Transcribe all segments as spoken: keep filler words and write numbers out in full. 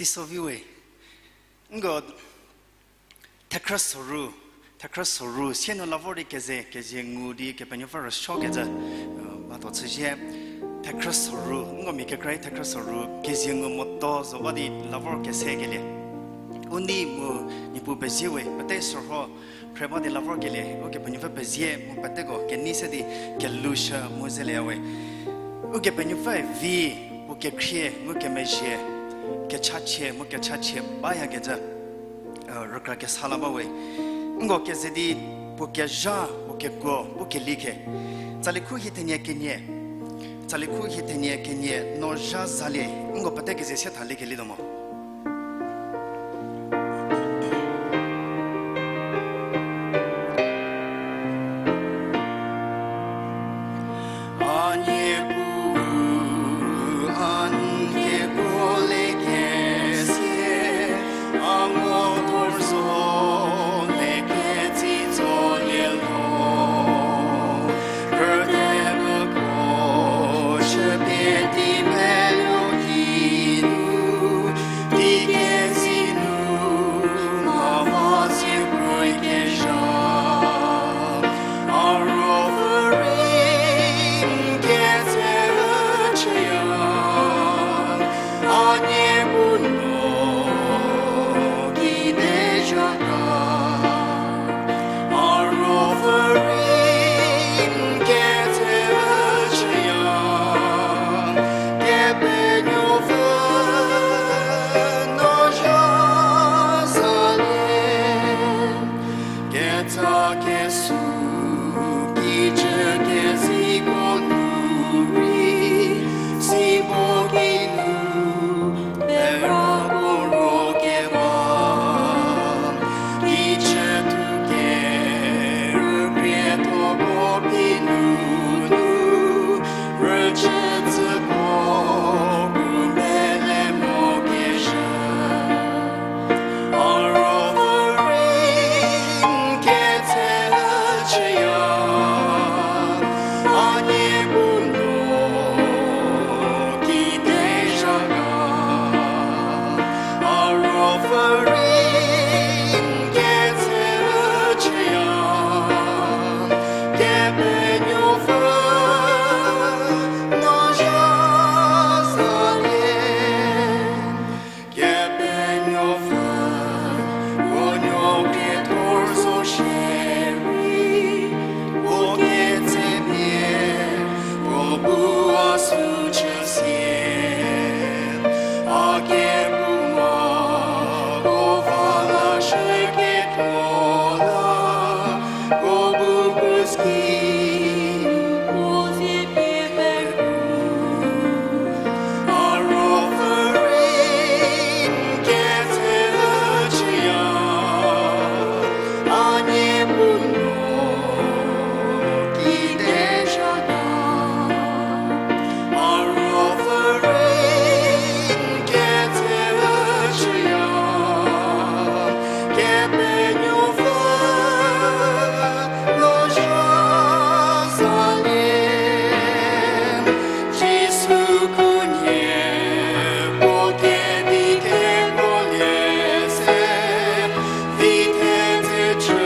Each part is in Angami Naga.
Teiso vi we. Nko, thekhrü soru, thekhrü soru, sie nu la vor di keze, keze ngu di Kepenuopfü rüsuokecü, uh, mhatho chüzie, thekhrü soru, nko mia kekra-i thekhrü soru, keze ngu moto zo ba di la vor kesekelie. U nei mu Niepuu pezie we, pete sorho, phre ba di la vorkelie, Ukepenuopfü pezie mu peteko kenei se di kelushü mu zelie we. Ukepenuopfü vi, puo kekhrie, ngukemezhie, kechachie, mu kechachie, bayakecü, uh, rükra kesa la ba we. Nko keze di, puo kezha, puo kekuo, puo kelie khe. Tsali khu hie thenie kenie, tsali khu hie thenie kenie, no zha zalie, nko pete keze sie thaliekelietuo mo. A Niepuu, a n hieko lekesie, a ngo thor zo leketsitsolie lho. Rütemo ko shüpie di meluo ki nu, di kezi nu, ma va zie proi kezha. A ruopfü rei n ketse chüya, a Niepuu no kide zha ga. A ruopfü rei n ketse chüya, Kepenuopfü no zha zalie. Ketsa kesu kijü keziko nu rei, sibo ki nu pera puo ro keba, kijü thu kerükrietho ko ki nunu, rüchütsüko bu mele mo kezha. A ruopfü rei n ketse chüya, a Niepuu no kide zha ga. A ruopfü rei n ketse chüya, Kepenuopfü no zha zalie. Kepenuopfü, puo nuo krie thor zo shierei, puo ketsepie, puo bu a sü chüsie, a kephouma ko va lashüketuo la, ko bu puski, puo zie pie peru. A ruopfü rei n ketse chüya, a Niepuu no kide zha ga. A ruopfü rei n ketse chüya, Kepenuopfü no zha zalie. Jisu khunhie puo kedi kekuolie se, vi thedze chü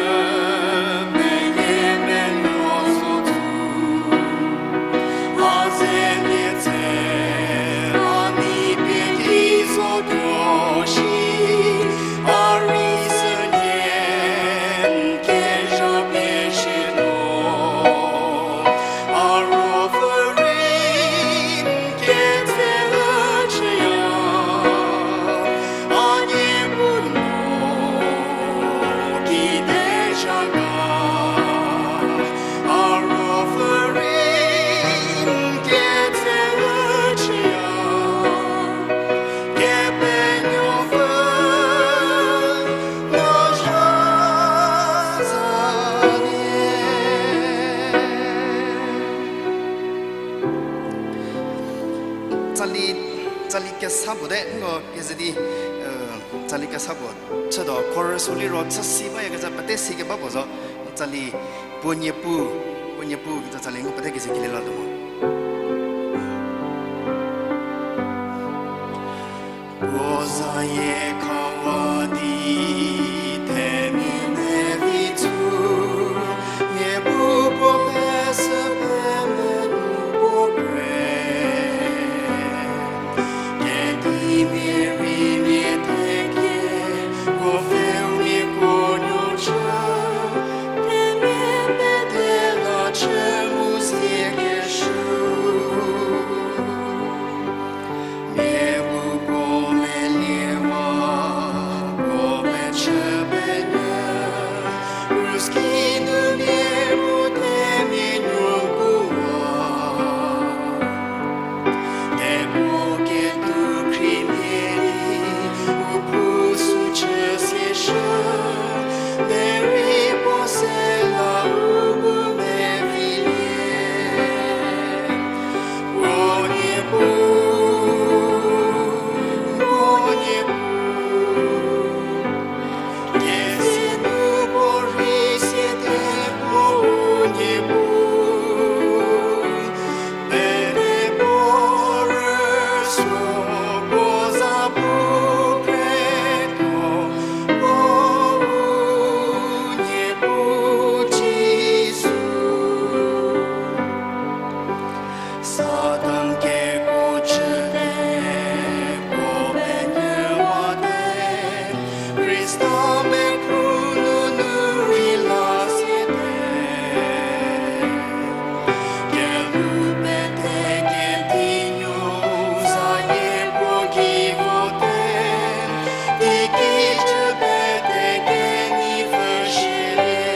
meyiemenuo zotuo. A zelie tse, a nei pie ki zotuo shi, a rei sünie n kezha pie shietuo. A ruopfü rei n ketse chüya, a Niepuu no kide zha ga. A ruopfü rei n ketse chüya, Kepenuopfü no zha zalie. Tsali, tsali kesa puo te, nko keze di, uh, tsali kesa puo. Chütuo, chorus-u liro chüsi bayakezha pete si keba puo zo. Tsali, puo Niepuu, puo Niepuu kecü tsali ngu pete keze kelie latuo mo. Puo Zayie khawa di themia ne vi tsu, nie bu puo pesü pemvü nu puo kre. Kedimia rei mia thekie, kuo pfheu mia kuo nuo chü, themia pete la chü mu zie kesuo. Mia bu puo meliewa, puo mechü penyü, krus ki nu mia bu themia nuo kuwa. Kepu ketuo khrie mia di, u puo sü chü sieshü, derei puo se la u bu mevilie. Puo nie bu, puo nie bu, kesie nu puo rei siete puo nie bu. Pete puo rüsuo puo za bu kre tuo, puo nie bu Jisu. Satan kekuo chüte, puo penyüwate, Khrista mekru nunu rei la siete. Kelhou pete kedi nuo zayie puo ki vote, teiki cü pete kenei pfhüshülie.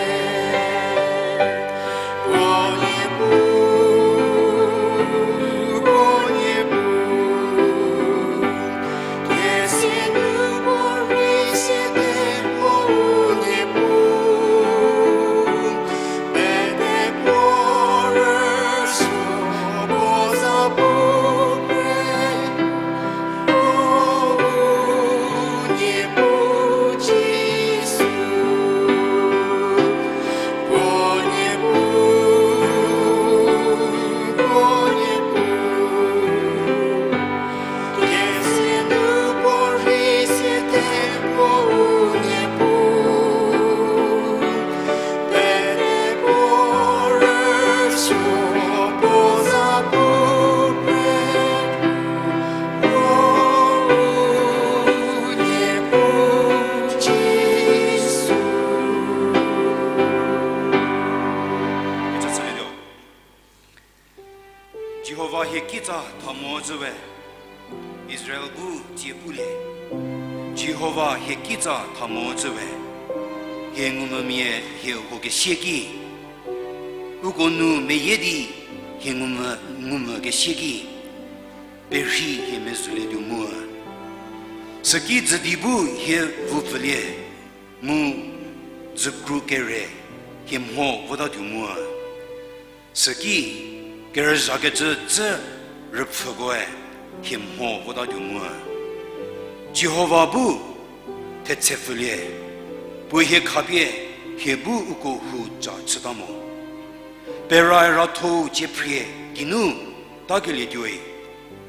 Puo nie bu, puo nie bu, kesie nu puo rei siete puo nie bu. Pete puo rüsuo puo za bu kre, puo nie bu Jisu. Puo nie bu, puo nie bu, kesie nu puo rei siete puo nie bu. Pete puo rüsuo puo za bu kre, puo nie bu Jisu. Jihova hie kitsa tha mo zhü we, Israel bu tsie pulie. Jihova hie kitsa tha mo zhü we, hie ngumvümia hie uko kesie ki, uko nu meyie di hie ngumvü, ngumvü kesie ki, perhi hie mezhülietuo mu. Süki dzüdi bu hie vupfülie, mu dzükru kere hie mho votatuo mu. Süki kerüzhakecü dzü rüpfhükoe hie mho votatuo mu. Jihova bu thetsepfülie, puo hie khapie hie bu uko hu ca chüta mo. Pera ratho-u ciephrie geinu takelietuoi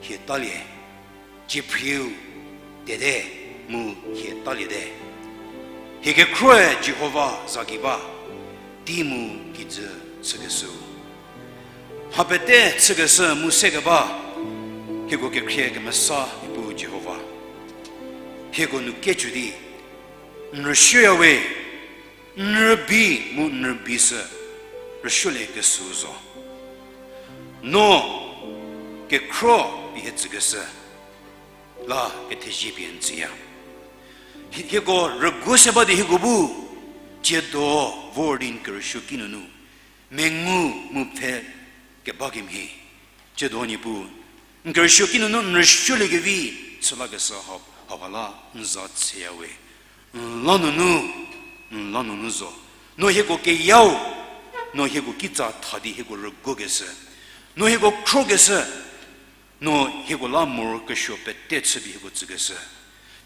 hie talie. Ciephrieu tete mu hie taliete. Hie kekhroe Jihova za gei ba, tei mu kijü chükeshüu. Mha pete chükeshü mu sekeba, hieko kekhrie kemesa Niepuu Jihova. Hieko nu kecü di, n rüsuoyawe, n rübei mu n rübei sü rüsuoliekeshüu zo. No kekhro pie hie tsükeshü la kethezie pie n tsüya. Hie-, hieko rüguo se ba di hieko bu, tsiedo vor di n kerüsuo kinunu, mengu mu pfhe keba kemhie. Tsiedo Niepuu, n kerüsuo kinunu n rüsuoliekevi chü lakeshü ha-, hauha la n za tsüyawe. N la nunu, n la nunu zo. No hieko keyau, no hieko kitsa tha di hieko rüguokeshü, no hieko khrokeshü, no hieko la morokesuo pete chü di hieko tsükeshü.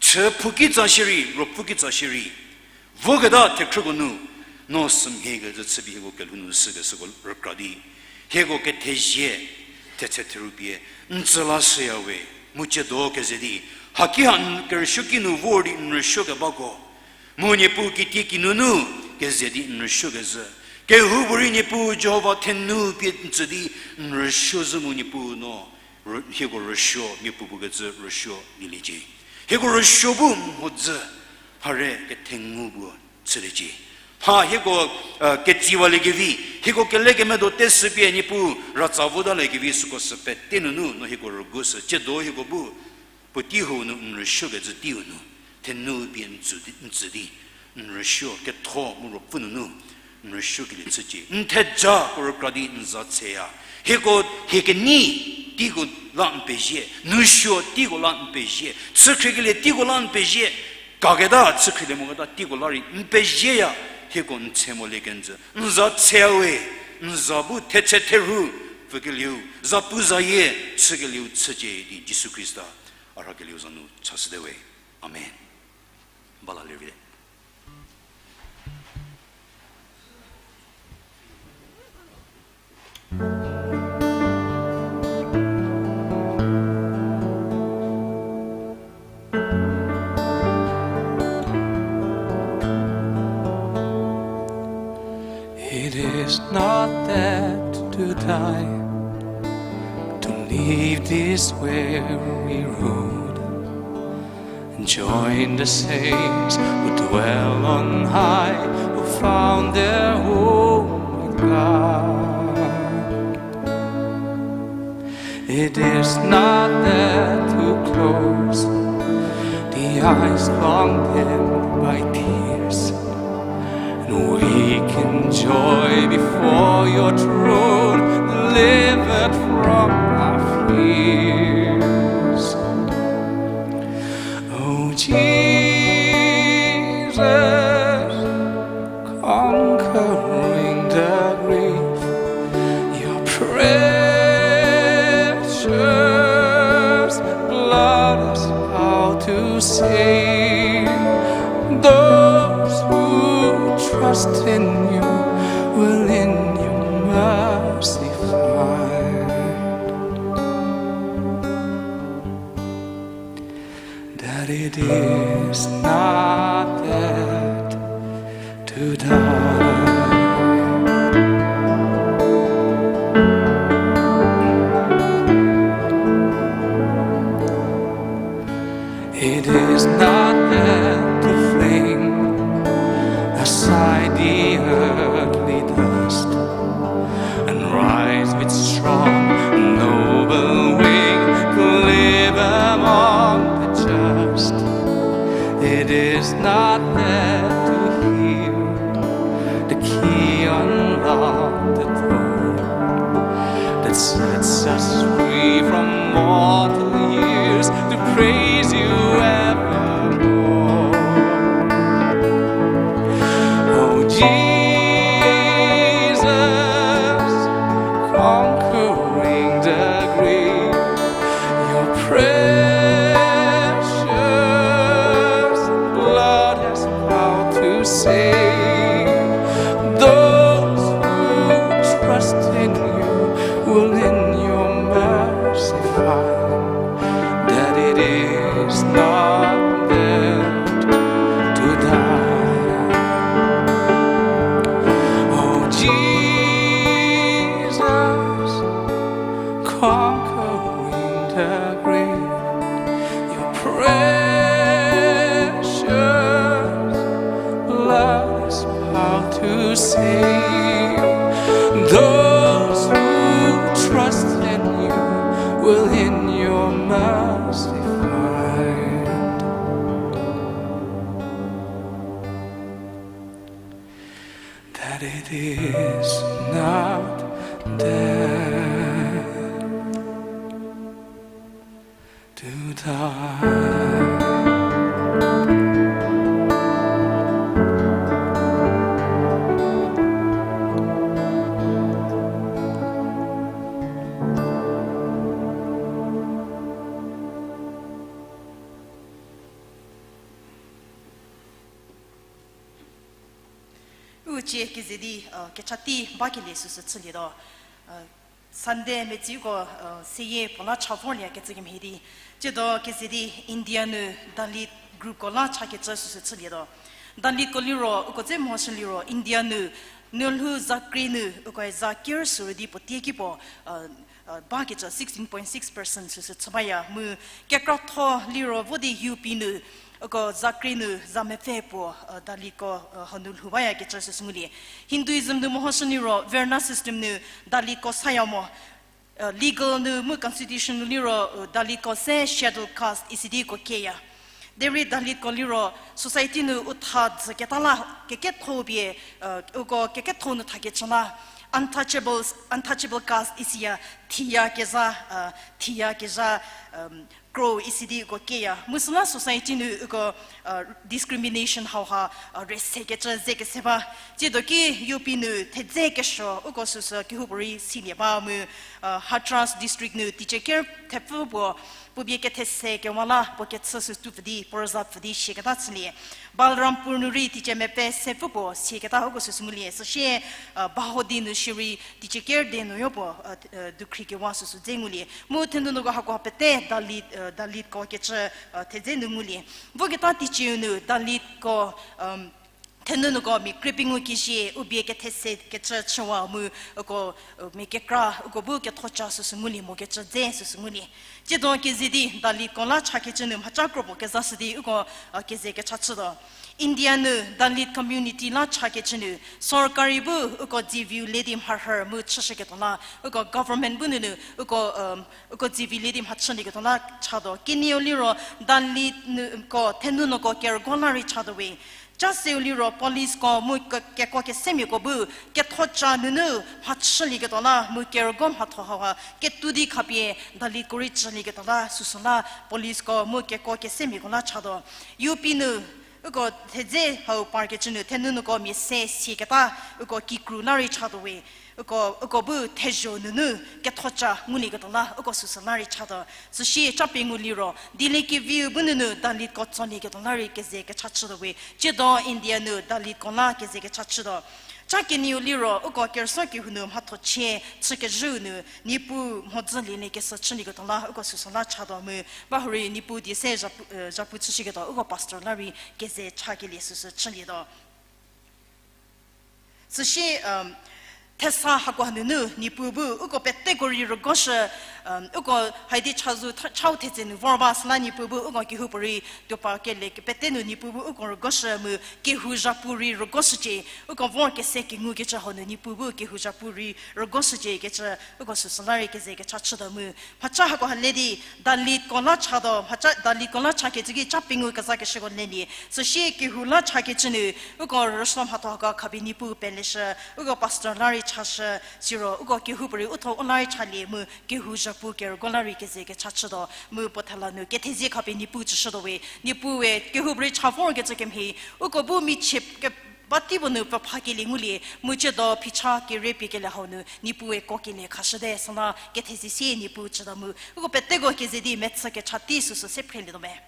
Chü phou kitsa shierei, ruopfü kitsa shierei, voketa thekhrüko nu, no sümhiekecü chü di hieko kelhou nu shükeshüko rükra di, hieko kethezie, thetse theru pie n tsü lashüyawe, mu tsiedo keze di, Haki ha n kerüsuo ki nu vor di n rüsuo kebako. Mu Niepuu kitie kinunu keze di n rüsuo kezhü. Kehoupuorei Niepuu Jihova thenou pie n tsü di n rüsuo zhü mu Niepuu no, rü-, hieko rüsuo, mia puopuo kecü rüsuo lieliecie. Hieko rüsuo bu mhodzü, hare kethengu bu chüliecie. Mha hieko, eh, ketsiwaliekevi, hieko kelekemedo teshü pie Niepuu ratsa votaliekevi süko sü pete nunu no hieko rügushü, tsiedo hieko bu puotei hau nu n rüsuo kecü teiu nu, thenou pie n tsü di, n tsü di, n rüsuo ketho mu ruopfü nunu, n rüsuo kelie chücie. N thejako rükra di n za tseya. Hieko hie kenei teiko la n pezie, nousuo teiko la n pezie, chükhriekelie teiko la n pezie, kaketa chükhrielie moketa teiko la rei n pezieya. Hieko n tse molie kenjü n za tseya we, n za bu thetse therhu pfükelieu, zapuzayie chükelieu chücie di Jisu Khrista a rhakelieu za nu chashüte we. Amen. Bala lervie. It is not that to die, to leave this weary road, join the saints who dwell on high, who found their home in God. It is not that to close the eyes long dimmed by tears, and wake in joy before your throne, delivered from our fears. Oh Jesus, conquering the grave, your precious blood has power to save. Those who trust in you will in your mercy find that it is not that to die. It is not that to fling aside the earthly dust and rise with strong, noble wing to live among the just. It is not that to hear the key unlock the door that sets us free from mortal years to praise you evermore. Oh Jesus, conquering the grave, your precious blood has power to save. Those who trust in you will in your mercy find that it is not that to die. Oh Jesus, conquering the grave, your precious blood has power to save. Those who trust in you will in your mercy find that it is not dead to die. U cie keze di, uh, kechati bakelie süsü chülietuo, uh, Sunday metsiko, seyie puo la cha vorliekecü kemhie di. Tsiedo keze di India nu Dalit groupko la chakecü süsü chülietuo. Dalitko liro uko dze mehoshü liro India nu, nulhou zakrie nu ukoe za ker sürü di puo tieki puo bakecü sixteen point six percent süsü chü baya mu kekratho liro vo di U P nu uko zakrie nu za mepfü puo Dalitko hanu lhou bayakecü süsü ngulie. Hinduism nu mehoshü liro Varna system nu Dalitko saya mo. Legal nu mu constitution nu liro Dalitko se scheduled caste isi di uko kieya. Derei Dalitko liro society nu u tha dzüketa la keketho pie, uko keketho nu thakecü la untouchables, untouchable caste isiya, thiyakezha, thiyakezha kro isi di uko kieya. Mu süla society nu uko discrimination hauha resekecü zekese ba. Tsiedo ki U P nu thedze kesuo uko süsü kehoupuorei silie ba mu Hathras district nu teicie ker thepfü puo, puo bie kethese kewa la puo kechü sü tupfü di, puo rüzapfü di siaketa chülie. Balrampur nu rei teicie mepfü sepfü puo siaketa uko süsü ngulie. Süsie Bahodi nu shierei teicie ker de nu yopuo dukhri kewa süsü dze ngulie. Mu thenunuko hakoha pete Dalit, Dalitko kecü thedze nu ngulie. Voketa teicieu nu Dalitko thenunuko mia krie pengou kezhie u bie kethese kecü chüwa mu uko mia kekra uko bu kethoca süsü ngulie mokecü dze süsü ngulie. Tsiedo keze di Dalitko la chakecü nu mhaca kropuo kezashü di uko keze kecha chütuo. India nu Dalit community la chakecü nu sorkari bu uko dziviu le di mharhü mu chüshüketuo la uko government bu nunu uko, uko dzivi le di mhachülieketuo la chatuo. Kenieu liro Dalit nuko thenunuko kerügo la rei chatuo we. Ca seu liro policeko mu ke-, kekuo kesemiako bu kethoca nunu mhachülieketuo la mu kerügo mhatho hauha ketou di khapie Dalitko rei cülieketuo la süsü la policeko mu kekuo kesemiako la chatuo. U P nu uko thedze hau parkecü nu thenunuko mia se siaketa uko kikru la rei chatuo we. Uko, uko bu thezho nunu kethoca ngulieketuo la uko süsü la rei chatuo. Süsie ca pengou liro Dili keviu bu nunu Dalitko tsolieketuo la rei keze kecha chütuo we. Tsiedo India nu Dalitko la keze kecha chütuo. Ca kenieu liro uko kerüsuo kehou nu mhathochie chükezhüu nu Niepuu mhodzü lieliekeshü chülieketuo la uko süsü la chatuo mu bahurei Niepuu die se zhapu, zhapu chüshüketuo uko pastor la rei keze chakelie süsü chülietuo. Süsie thesa hakoha nunu Niepuu bu uko peteko rei rügoshü, uko haidi chazou chau thetse nu vor ba süla Niepuu bu uko kehoupuorei tuopa kele kepete nu Niepuu bu uko rügoshü mu kehou zhapu rei rügoshücie, uko vor kese kengukecü hau nu Niepuu bu kehou zhapu rei rügoshücie kecü uko süsü la rei keze kecha chütuo mu. Mhaca hakoha le di Dalitko la chatuo, mhaca Dalitko la chakecü ki ca pengou kezakeshüko lelie. Süsie kehou la chakecü nu uko rüsuo mhatho hako khapie Niepuu peleshü, uko pastor la rei chashü, siro uko kehoupuorei uthuo u la rei chalie mu kehou zhapu kerügo la rei keze kecha chütuo mu puo thela nu kethezie khapie Niepuu tsüshütuo we. Niepuue kehoupuorei cha vorkecü kemhie uko bu michie keba tei puo nu pfhüphakelie ngulie mu tsiedo phicha kere piekelie hau nu Niepuue kuokelie khashüte süla kethezie sie Niepuu tsütuo mu uko peteko keze di mechü kecha tei süsü se phrelietuo me.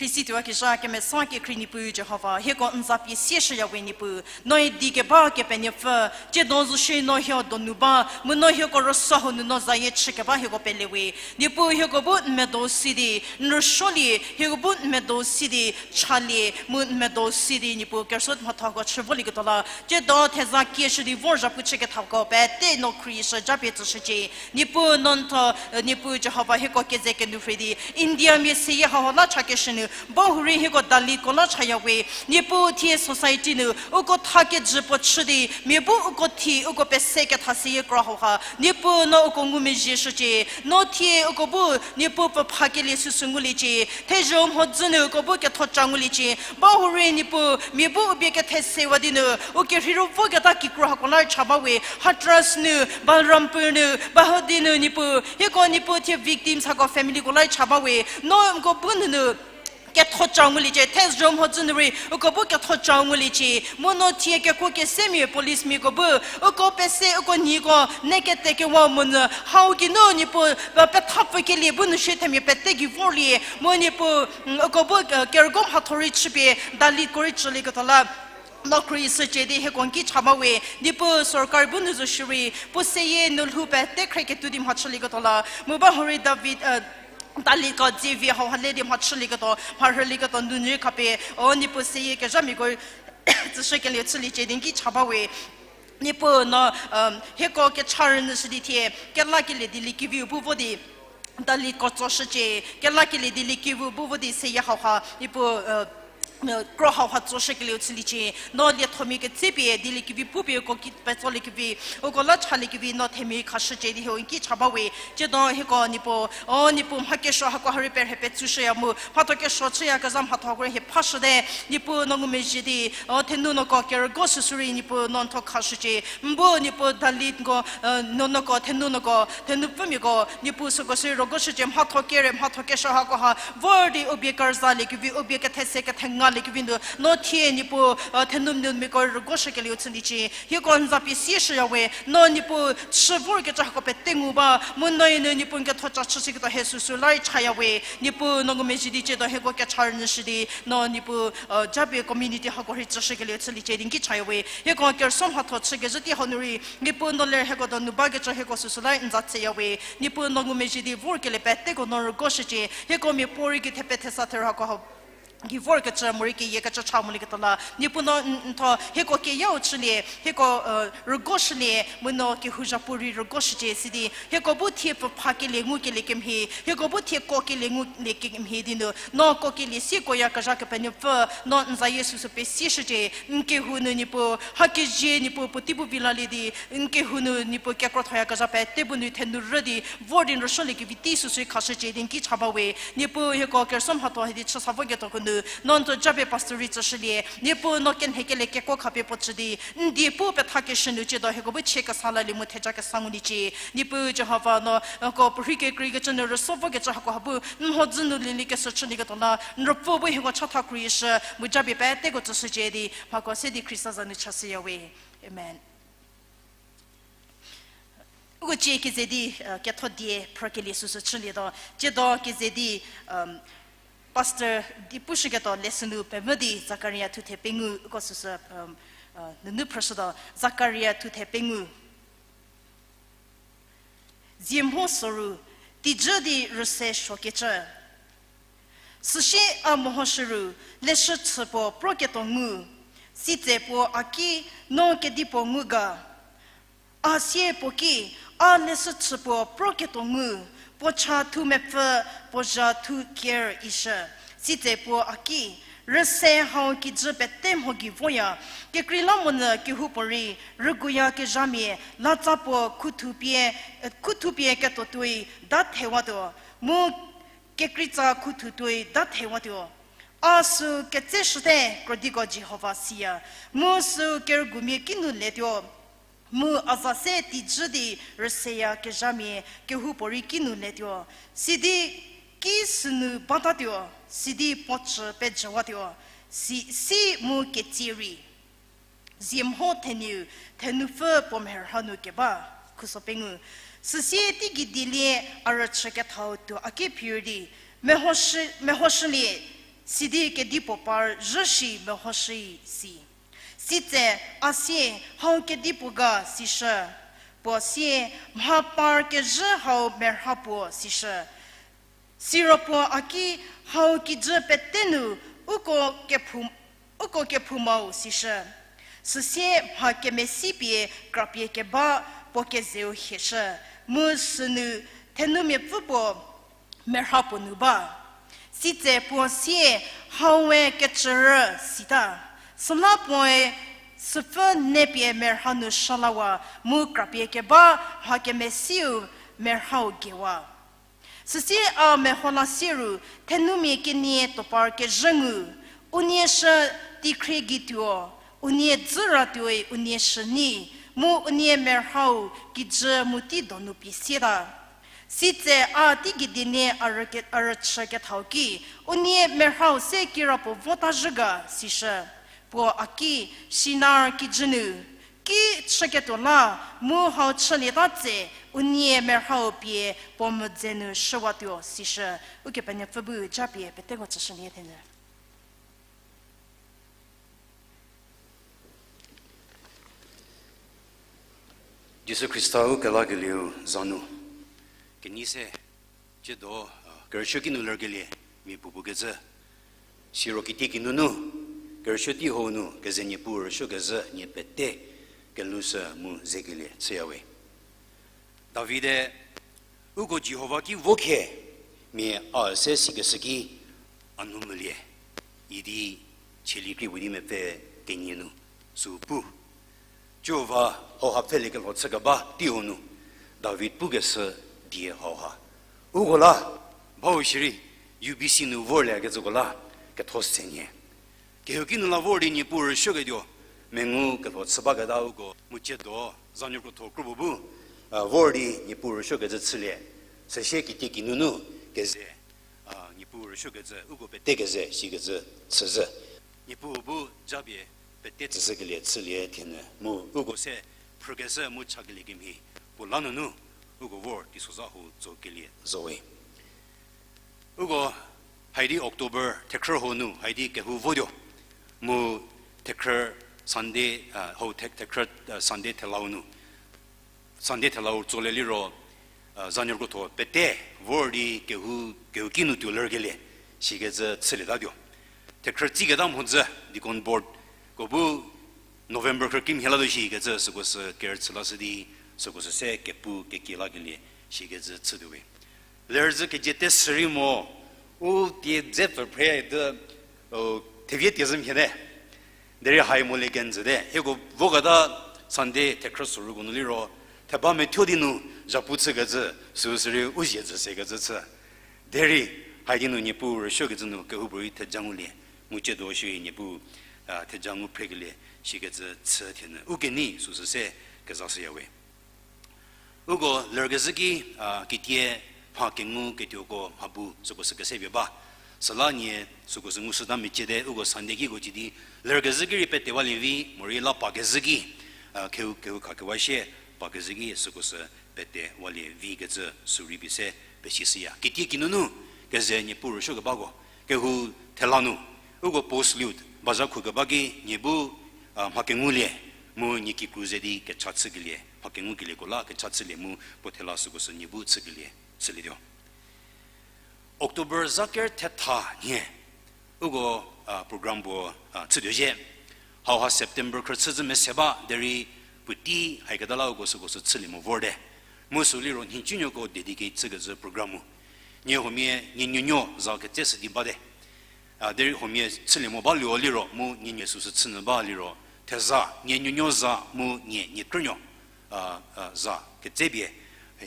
Rhisi tuoyakezha kemesa kekhrie Niepuu Jihova, hieko n za pie sieshüya we Niepuu, noe di keba Kepenuopfü, tsiedo zo shie no hieko donu ba mu no hieko rüsuo hau nu no zayie chükeba hieko pele we. Niepuu hieko bu n medo si di, n rüsuolie, hieko bu n medo si di chalie mu n medo si di Niepuu kerüsuo mhathoko chü volieketuo la, tsiedo theza kieshü di vor zhapu chükethako pete no khrieshü japie tsüshücie. Niepuu no n tho, Niepuu Jihova hieko keze kenuo rhei di Indiamia seyie hau la chakeshü nu bahurei hieko Dalitko la chaya we. Niepuu thie society nu uko tha kejü puo chü di mia bu uko thi uko pese ketha seyie kro hauha Niepuu no uko ngumezhie shücie. No thie uko bu Niepuu pfhüphakelie süsü nguliecie. Thezho mhodzü nu uko bu kethoca nguliecie. Bahurei Niepuu mia bu u bie kethe sewa di nu u kerhei ru voketa kikru hako la rei cha ba we. Hathras nu, Balrampur nu, Bahodi nu Niepuu, hieko Niepuu thie victims hako familyko la rei cha ba we. No uko bu nunu kethoca nguliecie, thezho mhodzü nu rei uko bu kethoca nguliecie. Mu no thie kekuo kesemia policemiako bu uko pese uko nyiko ne ketekewa monyü hau geinu Niepuu, pethapfükelie bu nu shie themia pete gei vorlie mu Niepuu, uko bu kerügo mhatho rei chüpie Dalitko rei chülieketuo la no khruohi shücie di hieko n ki cha ba we, Niepuu sorkari bu nu zo shierei, puo seyie nu lhou pete khreketuo di mhachülieketuo la, mu ba hurei David, eh, Dalit ko David hauha le di mhachülieketuo, mharhülieketuo nunu khapie, o Niepuu seyie kezhamiako tsüshükelieu chüliecie di n ki cha ba we. Niepuu no, um, hieko kecha rünyü shü di thie, kelakelie Dieliekeviu bu vo di, Dalit ko tsoshücie, kelakelie Dieliekeviu bu vo di seyie hauha, Niepuu, uh, kro hauha tsoshükelieu chüliecie, no liethomia ketsepie Dieliekevi pupie uko ki petsoliekevi, uko la chaliekevi no themia khashücie di hieko n ki cha ba we, tsiedo hieko Niepuu, o Niepuu mha kesuo hako harei perhe petsushüya mu, mhatho kesuo chüyakezha mhatho hako rei hie phashüte, Niepuu no ngumezhie di, o thenunuoko kerügo süsü rei Niepuu no n thuo khashücie, n bu Niepuu Dalit ko, eh, nuonuoko, thenunuoko, thenupfümiako, Niepuu süko sü rügoshücie, mhatho kere, mhatho kesuo hakoha vor di u bie kerüzaliekevi, u bie kethese kethengaliekevi nu, no thie Niepuu, eh, thenumvümiako rügoshükelieu chüliecie, hieko n za pie sieshüya we, no Niepuu chü vorkecü hako pete ngu ba, mu no-e nu Niepuu n ketho cha chüshüketuo hie süsü la rei chaya we, Niepuu no ngumezhie di tsiedo hieko kecha rünyü shü di, no Niepuu, eh, japie community hako rei tsüshükelieu chüliecie di n ki chaya we, hieko kerüsuo mhatho chükezhü tei hau nu rei, Niepuu no ler hieko donu bakecü hieko süsü la n za tseya we, Niepuu no ngumezhie di vorkelie peteko no rügoshücie, hieko miapuorei gei thepe thesa therhako hau gei vorkecü morei keyiekecü cha molieketuo la, Niepuu no n, n thuo hieko keyau chülie, hieko, eh, rügoshülie, mu no kehou zhapuorei rügoshücie sidi, hieko bu thie pfüphakelie ngukelie kemhie, hieko bu thie kokelie ngulie kemhie di nu, no kokelie siekoyakezha Kepenuopfü, no n zayie süsü pesieshücie, n kehou nu Niepuu, hakezie Niepuu puotei bu vi lalie di, n kehou nu Niepuu kekrothoyakezha pete bu nu thenu rü di, vor di n rüsuoliekevi tei süsü khashücie di n ki cha ba we, Niepuu hieko kerüsuo mhatho hie di chüsa voketuoko nu, no n thuo japie pastor rei tsüshülie, Niepuu no kenhekelie kekuo khapie puo chü di, n die pu pethakeshü nu tsiedo hieko bu chie kesa lalie mu theja kesa nguliecie, Niepuu Jihova no, ko puorhei kekreikecü nu rüsuo vokecü hakoha bu, n mhodzü nu lielie kesü chülieketuo la, n ruopfü bu hieko chatha khruohishü, mu japie peteko tsüshücie di, mhako se di Khrista za nu chashüya we. Amen. Uko cie keze di, eh, ketho die phrükelie süsü chülietuo. Tsiedo keze di, um, pastor di pushüketuo lesson nu pemvü di Zakaria thuthe pengou uko süsü, um, eh, nunu phrüshütuo. Zakaria thuthe pengou. Zie mho soru, tijü di rüse suokecü. Süsie a mehoshü ru, leshü chü puo proketuo ngu, sitse puo a ki, no kedipuo ngu ga? A sie puo ki, a leshü chü puo proketuo ngu, puo cha thu mepfü, puo zha thu ker ishü. Sitse puo a ki, rüse hau kijü pete mho gei voya, kekreilamonyü kehoupuorei rüguyakezhamia latsa puo khuthu pie, khuthu pie ketuo tuoi da thewatuo, mu kekreitsa khuthu tuoi da thewatuo. A süu ketseshüte, krodiko Jihova siya, mu süu kerügumia kinu letuo. Mu a za se tijü di rüseyakezhamia kehoupuorei kinu letuo, sidi ki sünu batatuo, sidi puo chü pejüwatuo, si, si mu ketsie rei. Zie mho theniu, thenupfü puo mherha nu keba, khuso pengou. Süsie teigei dielie a rüchü kethau tuo a ki phir di, mehoshü, mehoshülie, sidi kedipuo par zhü shi mehoshü si. Sitse a sie, hau kedipuo ga sishü. Puo sie, mha par kezhü hau merha puo sishü. Siro puo a ki, hau kijü pete nu uko kephoumau sishü. Süsie mha kemesi pie krapie keba puo kezeu hieshü, mu sünu thenumiapfü puo merha puo nu ba. Sitse puo sie, haue kecürü sita. Süla puoe süpfü nepie merha nu shülawa mu krapie keba mha kemesiu merhau geiwa. Süsie a meho la sie ru, thenumia kenie tuopar kezhü ngu, unie shü teikhrie gei tuo, unie dzüra tuoi unie shü nyi, mu unie merhau kijü mu tei donu pie sieta. Sitse a teigei dielie a rüchü kethau ki, unie merhau se kirapuo vota zhü ga sishü. Puo a ki, Shinar kijü nu, ki chüketuo la, mu hau chülieta tse, unie merhau pie puo medze nu shüwatuo sishü. Ukepenuopfü bu japie peteko tsüshülie thenyü. Jisu Khrista u kelakelieu za nu kenei se, tsiedo, kerüsuo kinu lerkelie mia puopuo kecü, siro kitiekinu nu kerüsuo tei hau nu keze Niepuu rüsuokezhü nie pete kelhou sü mu zekelie chüyawe. Davide, uko Jihova ki vo khe, mia a se sikeshü ki a nu mülie, idi Chieli kri puo di mepfü kenie nu sü pu. Jihova hauha pfheliekelo chükeba teiu nu David pukeshü die hauha, uko la bau shierei U B C nu vorliekecüko la ketho se nhie. Kehouki nu la vor di Niepuu rüsuoketuo mengu kelho chü baketa uko mu tsiedo zanuo krotho kro puo bu vor di Niepuu rüsuokecü chülie. Süsie kitiekinu nu keze Niepuu rüsuokecü uko pete keze sikecü chüzhü. Niepuu bu japie pete tsüshükelie chülie thienyü mu uko se phrükeshü mu chakelie kemhie puo la nunu uko vor teisozha hou tsokelie zowe. Uko haidi October thekhrü hau nu haidi kehou votuo. Mu thekhrü Sunday, hau thekhrü Sunday thelau nu, Sunday thelau tsolie liro zanuo krotho pete vor di kehou, kehouki nu tuo lerkelie sikecü chülietatuo. Thekhrü tsiketa mhodzü Deacon Board ko bu November khrü kimhie latuo shikecü süko sü kerüchü lashü di, süko sü se kepu kekie lakelie sikecü chütuowe. Lerzhü kejie te sürei mo, u tie dze pfü phre di, thevie tiezhü mhiete. Derei hai molie kenjüte. Hieko voketa Sunday thekhrü soruko nu liro theba methuo di nu zhapu chükecü, süu sürei u zie zhü sekecü chü. Derei haidi nu Niepuu rüsuokecü nu kehoupuorei theja ngulie, mu tsiedo shierei Niepuu theja ngu phrekelie sikecü chü thienyü u kenei süsü se kezashüyawe. Uko lerkezhü ki, kitie mha kengu ketuoko mha bu süko sü kesepie ba. Süla nie süko sü ngushüta meciete, uko Sunday kiko ci di lerkezhü ki rei petewalie vi, morei la pakezhü ki, kehou, kehou khakewa shie pakezhü ki süko sü petewalie vikecü sü rei pie se pesishüya. Kitiekinunu keze Niepuu rüsuokebako, kehou thela nu uko post salute bazha khukeba ki nie bu mha kengulie, mu nie kikru ze di kecha chükelie, mha kengukelieko la kecha chülie mu puo thela süko sü nie bu chükelie chülietuo. October za ker thetha nhie uko program puo chütuo zhie. Hauha September khrü chüzhü mese ba derei puotei haiketa la uko süko sü chülie mo vorte. Mu sü liro nhicunuoko dedicate chükecü program mu nie huomia nie nuonuo za ketseshü di bate. Derei huomia chülie mo baluo liro mu nie nie süsü chünyü ba liro, theza nie nuonuo za mu nie nie krünuo za ketsepie,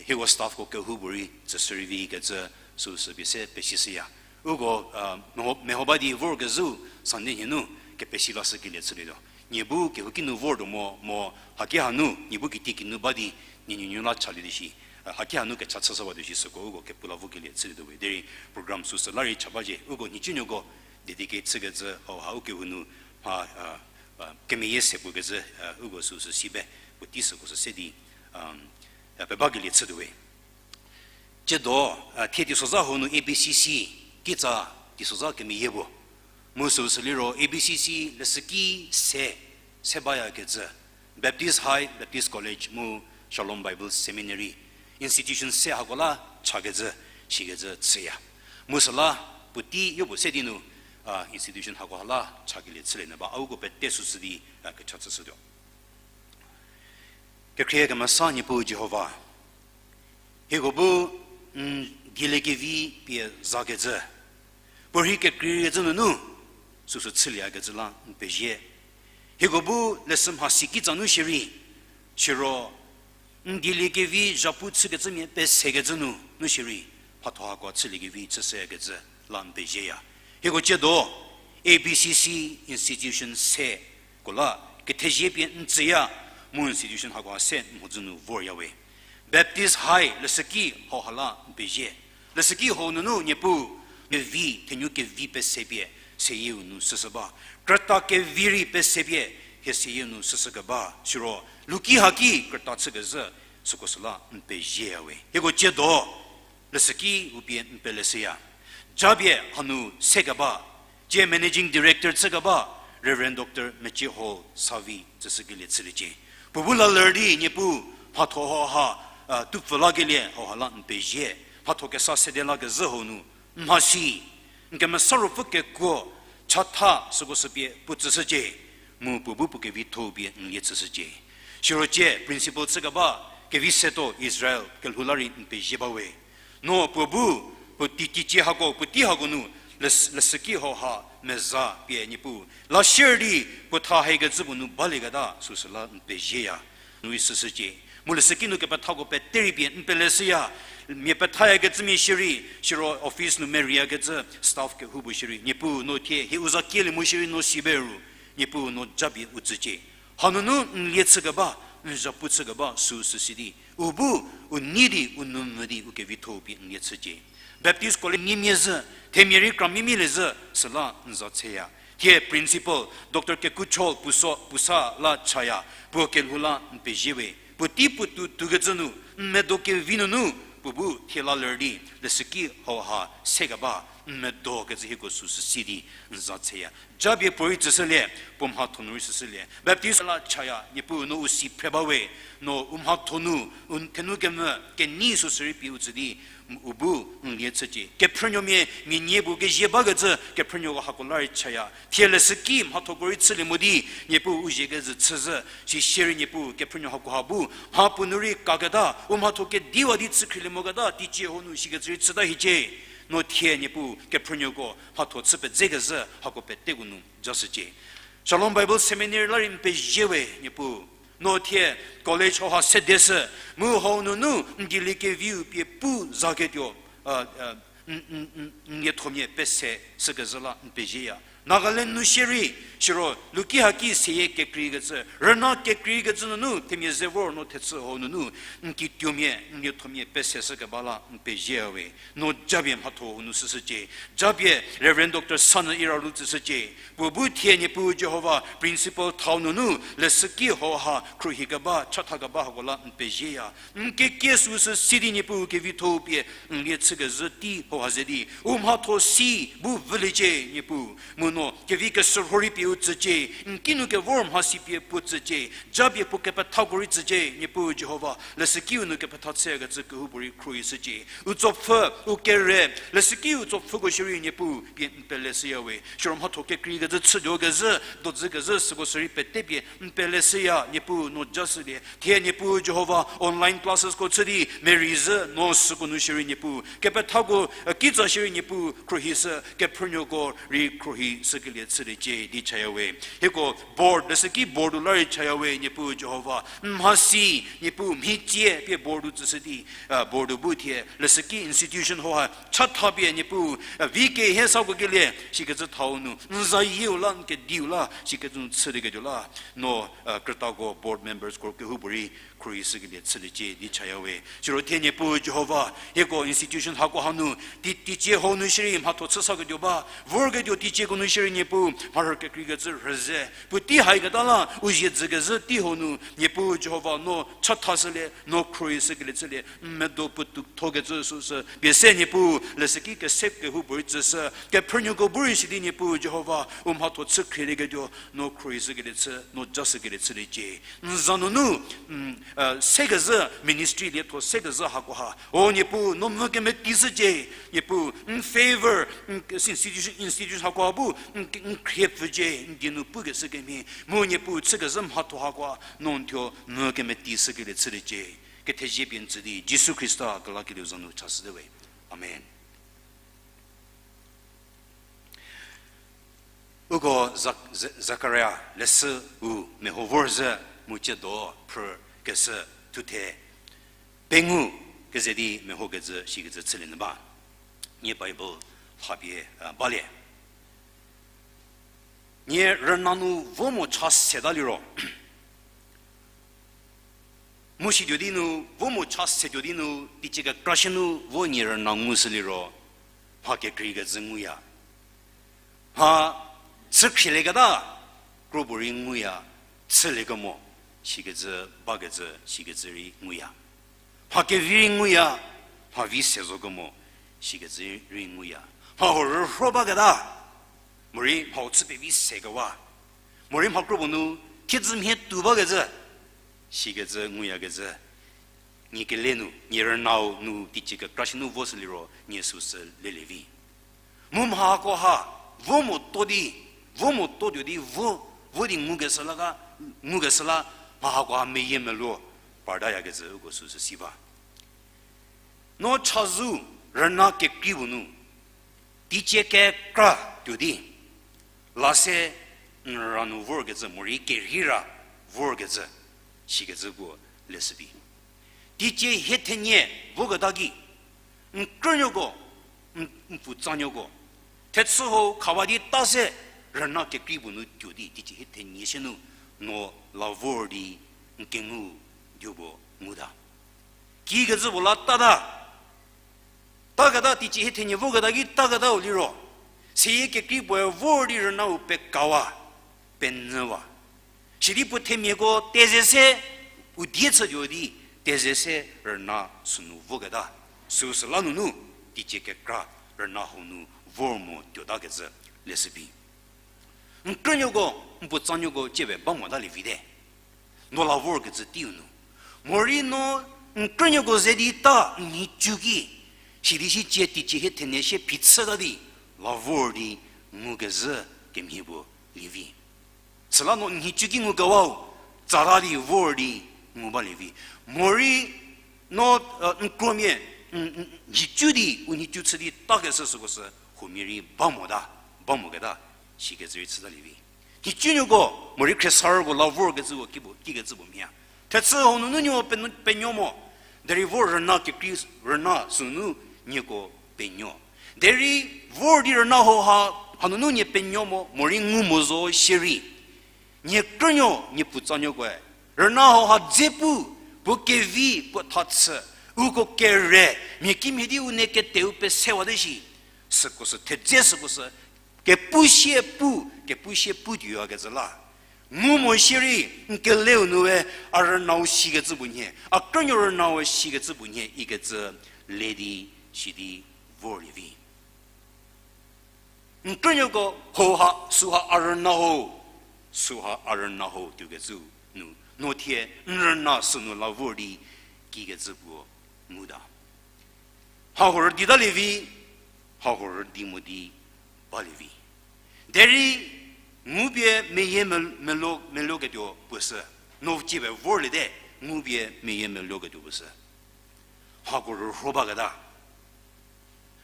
hieko staffko kehoupuorei tsüshü rei vikecü süsü pie se pesishüya. Uko meho, meho ba di vorkezhü Sunday nhie nu kepesi lashükelie chülietuo. Nie bu kehouki nu vortuo mo, mo haki hanu nie bu kitiekinunu ba di nie nuonuo la chalie di shi, haki hanu kecha chüshü batuo shi süko uko kepu la vokelie chülietuo we. Derei program süsü la rei cha bacie, uko nhicunuoko dedicate chükecü hauha ukehou nu mha kemeyie se puo kecü uko süsü si be, puotei süko sü se di pebakelie chütuo we. Tsiedo, thie teisozha hau nu A B C C kitsa teisozha kemeyie puo. Mu süsü liro A B C C leshüki se, se bayakecü, Baptist High, Baptist College mu Shalom Bible Seminary, institution se hako la chakecü, shikecü chüya. Mu süla puotei yopuo se di nu institution hako ha la chakelie chülie nyü ba, a uko pete süsü di kecha chüshütuo. Kekhrie kemesa Niepuu Jihova, hieko bu n dieliekevi pie zakecü, puorhi kekreikecü nunu süsü chülieyakecü la n pezie. Hieko bu leshü mhasi kitsa nu shierei, siro n dieliekevi zhapu chükecümia pesekecü nu, nu shierei, mhatho hako chüliekevi chüshükecü la n pezieya. Hieko tsiedo, A B C C institution se ko la kethezie pie n tsüya, mu institution hako ha se n mhodzü nu vorya we. Baptist High leshüki hau ha la n pezie. Leshüki hau nunu Niepuu, kevi, thenuo kevi pesepie, seyieu nu süshü ba. Krüta kevi rei pesepie, hie seyieu nu süshükeba. Siro, luki haki krüta chükezhü, süko süla n pezieya we. Hieko tsiedo, leshüki u pie n peleshüya. Japie hanu sekeba, tsie managing director chükeba, Reverend Doctor Mecieho Savi tsüshükelie chüliecie. Puo bu la ler di Niepuu, Mhatho hauha, a, tupfü lakelie hauha la n pezie. Mhatho kesa sede lakezhü hau nu, n mhasi, n kemesa ruopfü kekuo, chatha süko süpie puo tsüshücie, mu puo bu puo kevitho-u pie n lie chüshücie. Siro cie principal chükeba, kevi setuo Israel kelhou la rei n pezie ba we. No puo bu, puo teicie hako, puotei hako nu, les-, leshüki hauha meza pie Niepuu la sier di, puo tha haikecü puo nu balieketa süsü la n pezieya. N rei süshücie. Mu leshüki nu kepethako pete rei pie n peleshüya. Mia pethayakecümia shierei, siro office nu merieyakecü staff kehoupuo shierei, Niepuu no thie hie u za kielie mo shierei no si be ru, Niepuu no japie u tsücie. Hanunu n lie chükeba, n zhapu chükeba süsü si di, u bu, u nei di, u nou mvü di, u kevitho-u pie n lie chücie. Baptist College niemia zhü, themia rei kramia mia le zhü, süla n za cheya. Thie principal, Doctor Kekuchol puo so, puo sa la chaya, puo kelhou la n pezie we. Puotei puo tou toukecü nu, n medo kevi nunu, puo bu thie la ler di, leshüki hauha sekeba, n medokecü hieko süsü si di, n za cheya. Japie puorei tsüshülie, puo mhatho nu rei süshülie. Baptist la chaya, Niepuu no u si phre ba we, no u mhatho nu, u thenu kemvü, kenei süsü rei pie u tsü di, u bu n lie chücie. Kephrünuomia, mia nie puo kezie bakecü, kephrünuoko hako la rei chaya. Thie leshüki mhathoko rei chülie mo di, Niepuu u zhie kezhü chüzhü, sisierei Niepuu kephrünuo hakoha bu, mha puo nu rei kaketa, u mhatho kediwa di chükhrilie moketa, teicie hau nu shikecü rei chüta hiecie. No thie Niepuu kephrünuoko mhatho chü pedzekezhü hako peteko nu jashücie. Shalom Bible Seminary la rei n pezie we Niepuu. No thie college hauha sedeshü, mu hau nunu n dieliekeviu pie pu zaketuo, a, a, n, n, n, n liethomia pese shükezhü la n pezieya. Nagaland nu shierei, siro luki haki seyie kekreikecü, rüna kekreikecü nunu themia ze vor no thechü hau nunu, n kituomia, n liethomia pese shükeba la n pezieya we. No japie mhatho-u nu süshücie. Japie Reverend Doctor Sanyü Iralu tsüshücie. Puo bu thie Niepuu Jihova principal thau nunu leshüki hauha khruohikeba, chathakeba hako la n pezieya. N kekie süsü si di Niepuu kevitho-u pie n lie chükezhü tei hauha ze di, u mhatho si bu vüliecie Niepuu. Mu no kevi keshürho rei pie u tsücie, n kinu kevor mhasi pie puo tsücie, japie puo kepethako rei tsücie Niepuu Jihova, leshükiu nu kepetha chüyakecü kehoupuorei khruohishücie. U tsopfhü, u kere, leshükiu tsopfhüko shierei Niepuu pie n peleshüya we. Siro mhatho kekreikecü chütuokezhü, dodzükezhü süko sürei pete pie n peleshüya Niepuu no jashülie. Thie Niepuu Jihova online classesko chü di merei zhü no süko nu shierei Niepuu kepethako, e, kitsa shierei Niepuu khruohishü, kephrünuoko rei khruohishükelie chüliecie di chaya we. Hieko board, leshüki board-u la rei chaya we Niepuu Jihova. N mhasi, Niepuu mhitsie pie board-u tsüshü di, e, board-u bu thie leshüki institution hauha chatha pie Niepuu, e, vi kehie sako kelie shikecü thau nu, n zayieu la, n kediu la shikecü nu chülieketuo la, no, e, krütako board members ko kehoupuorei khruohishükelie chüliecie di chaya we. Siro thie Niepuu Jihova, hieko institution hako hanu, tei, teicie hau nu shierei mhatho chü saketuo ba, vorketuo teicieko nu shierei Niepuu mharhü kekreikecü rhüze puotei haiketa la, u zie dzükezhü tei hau nu Niepuu Jihova no chathashülie, no khruohishükelie chülie, n medo puotou thokecü süsü pie se Niepuu, leshüki kese kehoupuorei tsüshü, kephrünuoko bu rei sidi Niepuu Jihova, u mhatho chü khrielieketuo, no khruohishükelie chü, no jashükelie chüliecie. N za nunu, mm, e, sekezhü ministry lietho sekezhü hakoha, o Niepuu, no mvü kemeti shücie, Niepuu, n favor, n institution, institution hakoha bu, n, n khrie pfücie, n die nu pukeshü kemhie, mu Niepuu chükezhü mhatho hakoha, no n thuo mvü kemeti shükelie chüliecie. Kethezie pie n tsü di, Jisu Khrista kelakelieu za nu chashüte we. Amen. Uko Zak-, Ze-, Zakaria leshü u meho vorzhü mu ciedo phrükeshü thuthe pengou keze di mehokecü shikecü chülie nyü ba. Nie Bible hapie, a, balie. Nie rüna nu vo mo cha seta liro, mu situo di nu, vo mo cha setuo di nu, teicie kekra shie nu vo nie rüna ngushü liro, mha kekreikecü nguya. Mha chükhrielie keta, kropuorei nguya, chüliekemo, shikecü bakecü, shikecü rei nguya. Mha kevi rei nguya, mha vi se zo kemo, shikecü rei nguya. Mha huo rühro baketa, morei mha huo chü pevi sekewa, morei mha kropuo nu thiedzü mhie tuo bakecü, shikecü nguyakecü. nie kele nu, nie rünau nu teicie kekra shi nu vo süliro, nie süsü lelie vi. Mu mha hakoha, vo moto di, vo moto tuo di, vo, vo di ngukeshü la ga, ngukeshü la, mha hakoha meyiemeluo, partayakecü uko süsü si ba. No chazou rüna kekrei puo nu, teicie kekra tuo di, la se n ra nu vorkecü morei kerheira vorkecü, sikecü puo leshü vi. Teicie hie thenie voketa ki, n krünuoko, n, n puotsanuoko, thechü hau khawa di ta se rüna kekrei puo nu tuo di teicie hie thenie sie nu, no la vor di n kengu tuo puo nguta. Kikecü puo la tata. Taketa teicie hie thenie voketa ki taketau liro, seyie kekrei puoe vor di rünau pekawa, penyüwa. Sidi puo themiako teze se, u die chütuo di, teze se rüna sünu voketa. Süsü la nunu, teicie kekra rüna hau nu vor mo tuotakecü leshü vi. N krünuoko, n puotsanuoko ciepie ba motalie vite. No la vorkecü teiu nu. Morei no n krünuoko ze di ta n nhicu ki, sidi sicie teicie hie thenie sie phichüta di, la vor di ngukezhü kemhie puo lie vi. Süla no n nhicu ki ngukewau, tsata di vor di ngu balie vi. Morei no, n kromia, n, n, nhicu di, u nhicu chü di takeshü süko sü, huomia rei ba mota, ba moketa, sikecü rei chütalie vi. Nhicunuoko, morei khriesarüko la vorkecüko kipuo, kikecü puo mhie. Thechü hau nunu nieko pe, penuo mo. Derei vor rüna kekrei, rüna sünu nieko penuo. Derei vor di rüna hauha, hanunu nie penuo mo, morei ngu mo zo shierei, nie krünuo, nie puotsanuokoe rüna hauha dze pu, puo kevi, puo thachü, uko kere, mia kimhie di u ne keteu pesewate shi. Süko sü thedze süko sü, kepu sie pu, kepu sie pu tuoyakezhü la. Ngu mo shierei, n keleu nue, a rünau sikecü puo nhie, a krünuo rünau sikecü puo nhie ikecü le di, sidi vorlie vi. N krünuoko hauha, süha a rüna ho, süha a rüna ho tuokecü nu, no thie n rüna sünu la vor di kikecü puo nguta. Haho rüditalie vi, haho rüdi mo di balie vi. Derei ngupie meyie mel-, melo, meloketuo puo sü. No ciepie vorliete, ngupie meyie meloketuo puo sü. Hako rürho baketa.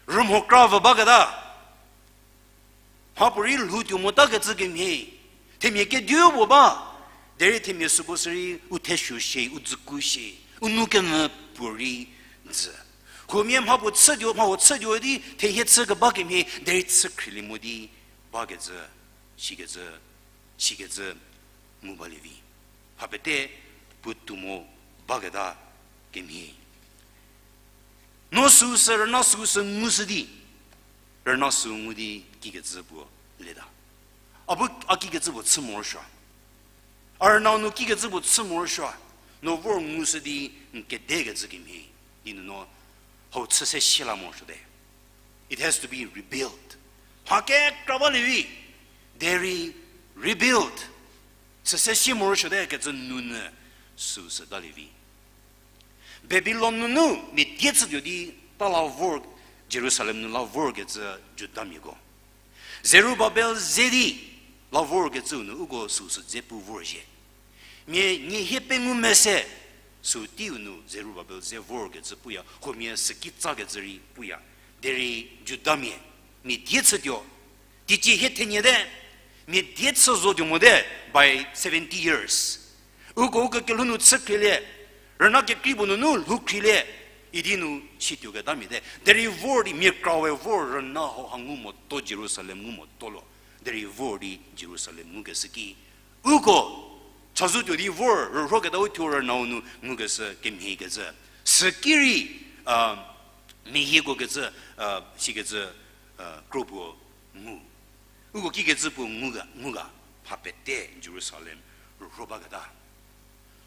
Rümho kra vü baketa. Mhapuorei lhou tuo motakecü kemhie. Themia kediu puo ba. Derei themia süko sürei u thesuo shie, u dzüku shie, u nou kemvü puorei dzü. Huomia mhapuo chütuo, mhapuo chütuo di thehie chü keba kemhie, derei chü khrielie mo di bakecü, sikecü, sikecü ngu balie vi. Mha pete puotou mo baketa kemhie. No süu sü, rüna süu sü ngushü di, rüna süu ngu di kikecü puo leta. A bu a kikecü puo chü morosuo. A rünau nu kikecü puo chü morosuo. No vor ngushü di n kedekecü kemhie. Di nu no hau chü se sie la morosuote. It has to be rebuilt. Mha kekra balie vi. Derei rebuild. Chü se sie morosuote kecü nunyü süu sü talie vi. Babilon nunu mia die chütuo di ta la vor, Jerusalem nu la vorkecü Judamiako. Zerubabel ze di la vorkecüu nu uko süu sü dze pu vorzhie. Mia nie hie pengou mese süu teiu nu Zerubabel ze vorkecü puya, huomia süki tsakecü rei puya. Derei Judamia, mia die chütuo, teicie hie theniete, mia die chü zotuo mote, by seventy years. Uko ukekelhou nu chü khrielie, rüna kekrei puo nunu lhou khrielie, idi nu situoketamiate. Derei vor di mia krawe vor rüna hauha ngu moto Jerusalem ngu moto lo. Derei vor di Jerusalem ngukeshü ki, uko chazou tuo di vor rürhoketa u thuo rünau nu ngukeshü kemhiekecü. Süki rei, a, mehieko kecü, a, sikecü, a, kro puo ngu. Uko kikecü puo ngu ga, ngu ga, mha pete Jerusalem rürho baketa.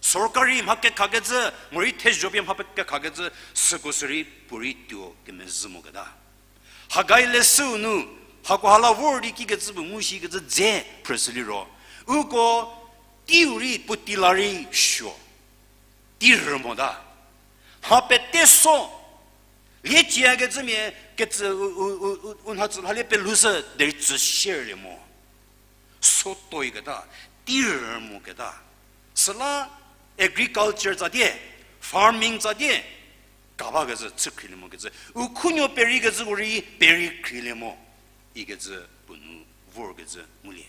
Sorkari mha kekhakecü, morei thezho pie mha pe-, kekhakecü, süko sürei puorei tuo kemezhü moketa. Hagai leshüu nu, hakoha la vor di kikecü puo ngu shikecü dze phrüshü liro, uko teiu rei puotei la rei suo, tei rü mota. Mha pete so. Lie ciakecümia kecü u, u, u, u, u nha tsü lhalie pelhou sü derei tsü shierlie mo. So toi keta, tir mo keta. Süla agriculture tsatie, farming tsatie, ka bakecü chü khrielie mokecü. U khunuo perikecüko rei peri khrielie mo. Ikecü puo nu vorkecü ngulie.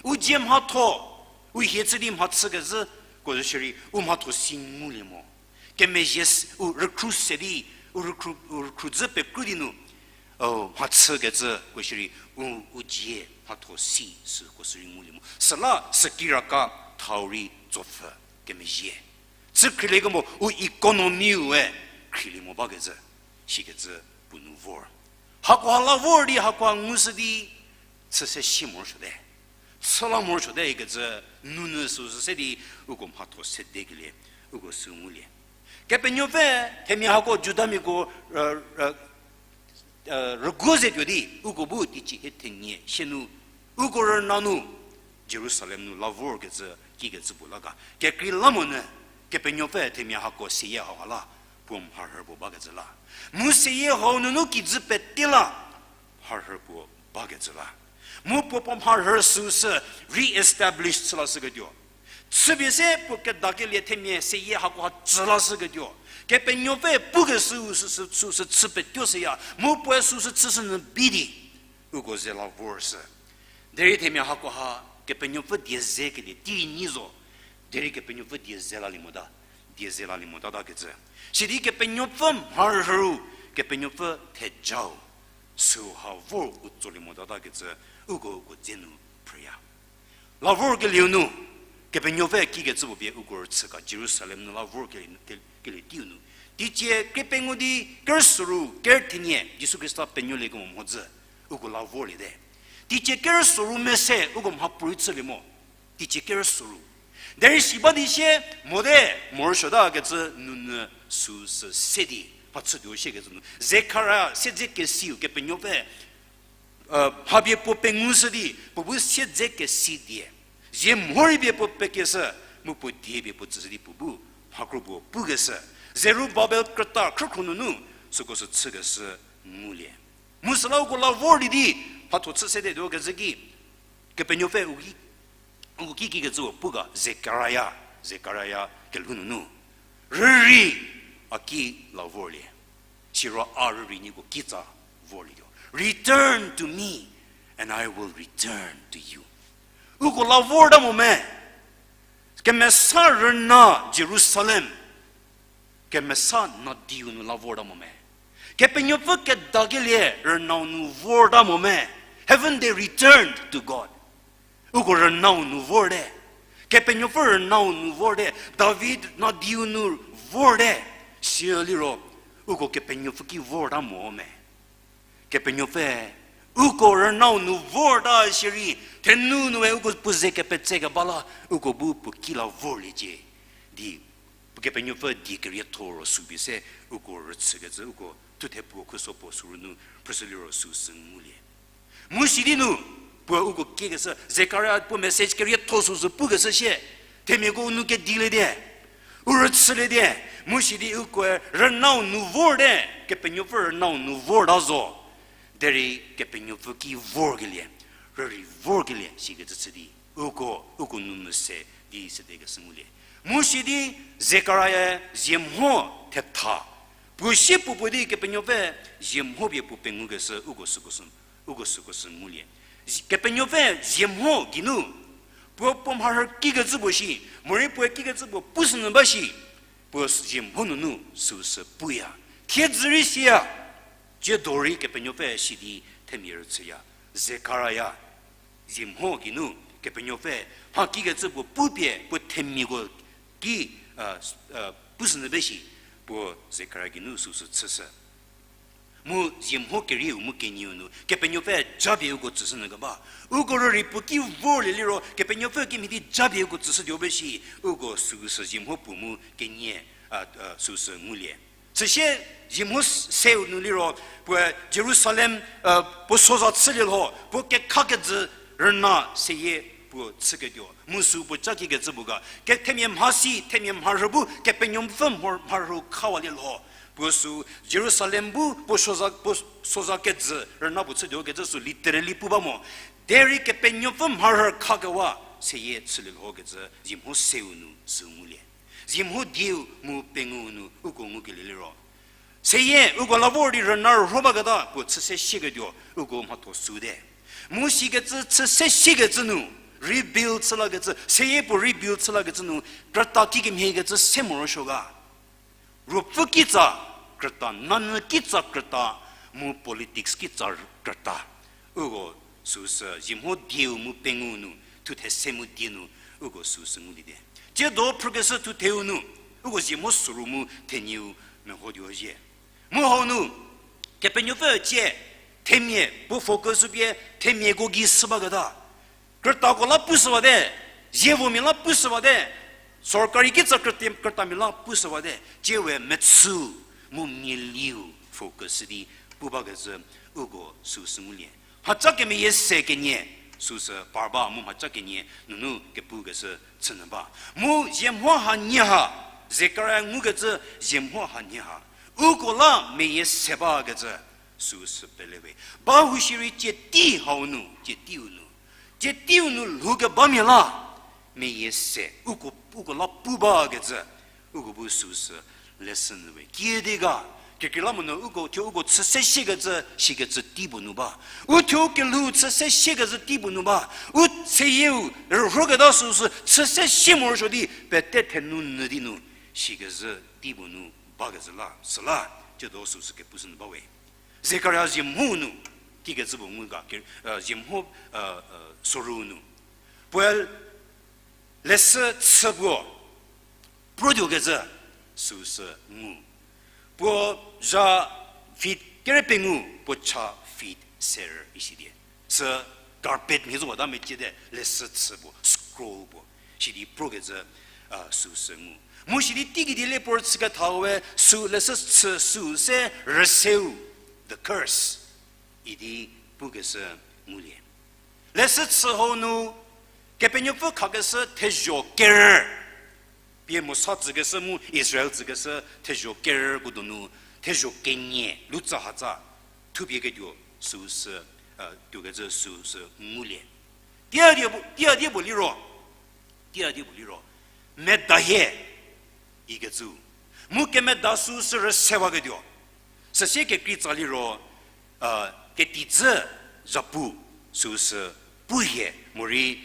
U dzie mhatho, u hie chü di mhachükecü, ko shierei u mhatho si ngulie mo. Kemezhie s-, u rükhru se di, u rükhru, u rükhru dzü pekru di nu, o, mhachükecü ko shierei u, u dzie mhatho si süko shierei ngulie mo. Süla sükiraka thau rei tsopfü kemezhie. Chü khrielie kemo u economy-ue khrielie mo bakecü, sikecü puo nu vor. Hakoha la vor di hakoha ngushü di, chü se si morosuote. Chü la morosuote ikecü nunu süsü se di uko mhatho sedekelie, uko sü ngulie. Kepenuopfü themia hako Judamiako, rügu ze tuo di, uko bu teicie hie thenie sie nu, uko rüna nu, Jerusalem nu la vorkecü, kikecü puo la ga. Kekreilamonyü, Kepenuopfü themia hako seyie hau ha la, puo mharhü puo bakecü la. Mu seyie hau nunu kijü pete la, mharhü puo bakecü la. Mu puo puo mharhü süsü re-establish chü lashüketuo. Chüpie se puo kedakelie themia seyie hakoha tsü lashüketuo. Kepenuopfü pukeshüu süsü, süsü chü petuo shüya. Mu puoe süsü chüshü nyü bi di, uko ze la vorshü. Derei themia hakoha Kepenuopfü die zekelie tei nyi zo. Derei Kepenuopfü die ze lalie mota. Die ze lalie motata kecü. Sidi Kepenuopfü mharhüu, Kepenuopfü thejau, süha vor u tsolie motata kecü, uko uko dze nu phrüya. La vorkelieu nu, Kepenuopfü kikecü puo pie uko rüchü ga Jerusalem nu la vorkelie, ke-, kelie teiu nu. Teicie krie pengou di kerüsoru, kerü thenie, Jisu Khrista penuoliekemo mhodzü, uko la vorliete. Teicie kerüsoru mese, uko mhapuorei chülie mo. Teicie kerüsoru. Derei si ba di sie, mote, morosuota kecü nunu süsü se di, mhachütuo siekecü nu. Zekaria, siedzekesiu Kepenuopfü, mhapie puo pengushü di, puo bu siedzekesi die. Zie mhorei pie puo pekeshü, mu puo die pie puo tsüshü di puo bu, mhakro puo pukeshü. Zerubabel krüta khrükhro nunu, süko sü chükeshü ngulie. Mu süla uko la vor di di, mhatho chü sedetuo kecü ki, Kepenuopfü u ki, u ki kikecüko pu ga Zekaria, Zekaria kelhou nunu. Rürei, a ki la vorlie. Siro a rürei nieko kitsa vorlietuo. Return to me, and I will return to you. Uko la vorta mo me. Kemesa rüna Jerusalem. Kemesa nadiu nu la vorta mo me. Kepenuopfü kedakelie rünau nu vorta mo me. Haven't they returned to God? Uko rünau nu vorte. Kepenuopfü rünau nu vorte. David nadiu nu vorte. Siya liro, uko Kepenuopfü ki vorta mo me. Kepenuopfü, uko rünau nu vorta shierei, thenu nue uko puo ze kepetse keba la, uko bu puo ki la vorliecie. Di, puo Kepenuopfü die kerietho ro sü pie se, uko rüchükecü, uko thuthe puo khuso puo süru nu, phrüshü liro süsü ngulie. Mu sidi nu, puo uko kiekeshü, Zekaria puo message kerietho süsü pukeshü sie, themiako u nou kedilie die, u rüchülie die, mu sidi ukoe rünau nu vorte, Kepenuopfü rünau nu vorta zo. Derei Kepenuopfü ki vorkelie, rürei vorkelie sikecü chü di, uko, uko nou nu se di sedekeshü ngulie. Mu sidi Zekaria zie mho thetha, puo sie puo puo di Kepenuopfü zie mho pie puo pengukeshü uko süko sü, uko süko sü ngulie. Zi-, Kepenuopfü zie mho geinu, puo puo mharhü kikecü puo shi, morei puoe kikecü puo pushünyü ba shi, puo zie mho nunu süsü puya. Thiedzü rei siya, tsiedo rei Kepenuopfü sidi themia rüchüya. Zekaria, zie mho geinu, Kepenuopfü, mha kikecü puo pupie, puo themiako ki, pushünyü ba shi, puo Zekaria geinu süsü chüshü. Mu zie mho kerieu mu kenieu nu, Kepenuopfü japie uko tsüshünyü keba. Uko rürei puo ki vorlie liro, Kepenuopfü kimhie di japie uko tsüshütuo ba shi, uko süsü zie mho puo mu kenie, süsü ngulie. Süsie zie mho seu nu liro, puoe Jerusalem, puo soza chülie lho, puo kekhakejü rüna seyie puo chüketuo mu sü puo ca kikecü puo ga, ke themia mhasi, themia mharhü bu Kepenuopfü mhor-, mharhü khawalie lho. Puo sü Jerusalem bu puo soza, puo soza kejü rüna puo chütuo kecü sü literally pu ba mo. Derei Kepenuopfü mharhü khakewa seyie chülie lho kecü zie mho seu nu sü ngulie. Zie mho dieu mu pengou nu uko ngukelie liro, seyie uko la vor di rüna rho baketa puo chü se sieketuo uko mhatho süte. Mu sikecü chü se siekecü nu, rebuild chü lakecü, seyie puo rebuild chü lakecü nu, krüta kikemhie kecü se morosuo ga. Ruopfü kitsa krüta, nanyü kitsa krüta, mu politics kitsa krüta. Uko süsü zie mho dieu mu pengou nu, thuthe se mu die nu, uko süsü ngulie te. Tsiedo phrükeshü thutheu nu, uko zie mho süru mu thenieu mehotuo zhie. Mu hau nu, Kepenuopfü cie, themia, puo focus pie, themiako gei sü baketa. Krütako la pushüwate, zievomia la pushüwate, sorkari kitsa krüta, krütamia la pushüwate, tsiewe mechü mu mialiu focus di pu bakecü uko süsü ngulie. Mhaca kemeyie se kenie süsü par ba mu mhaca kenie nunu kepukeshü chünyü ba. Mu zie mho hanie ha, Zekaria ngukecü zie mho hanie ha, uko la meyie se bakecü süsü pelewe. Ba hu shierei tsie tei hau nu, tsie teiu nu, tsie teiu nu lhoukebamia la meyie se, uko, uko la pu bakecü, uko bu süsü lesson nyü we. Kiüdi ga, kekreilamonyü uko, thuo uko chü se siekecü, sikecü tei puo nu ba. U thuo kelhou chü se siekecü tei puo nu ba. U seyieu, rhoketa süsü, chü se sie morosuo di, pete thenu nyü di nu, sikecü tei puo nu bakecü la, süla, tsiedo süsü kepushü nyü ba we. Zekaria zie mho nu, kikecü puo ngu ga, ke, zie mho, soru nu. Puoe leshü chü puo, protuokecü, süsü ngu. Puo zha feet kere pengou, puo cha feet ser isi die. Sü carpet mhie zo wata meciete, leshü chü puo, scroll puo. Sidi prokecü, süsü ngu. Mu sidi teiki die le puo chükethau we, sü leshü chü sü se rüseu, the curse. Idi pukeshü ngulie. Leshü chü hau nu, Kepenuopfü khakeshü thezho kerü. Pie Mosa tsükeshü mu Israel tsükeshü thezho kerüko donu, thezho kenie, lutsa hatsa, thupie ketuo süsü, tuokecü süsü ngulie. Tia die puo, tia die puo liro, tia die puo liro, meda hie, ikecü. Mu kemeda süsü rüsewaketuo. Süsie kekreitsa liro, ketidzü zhapu süsü pu hie, morei,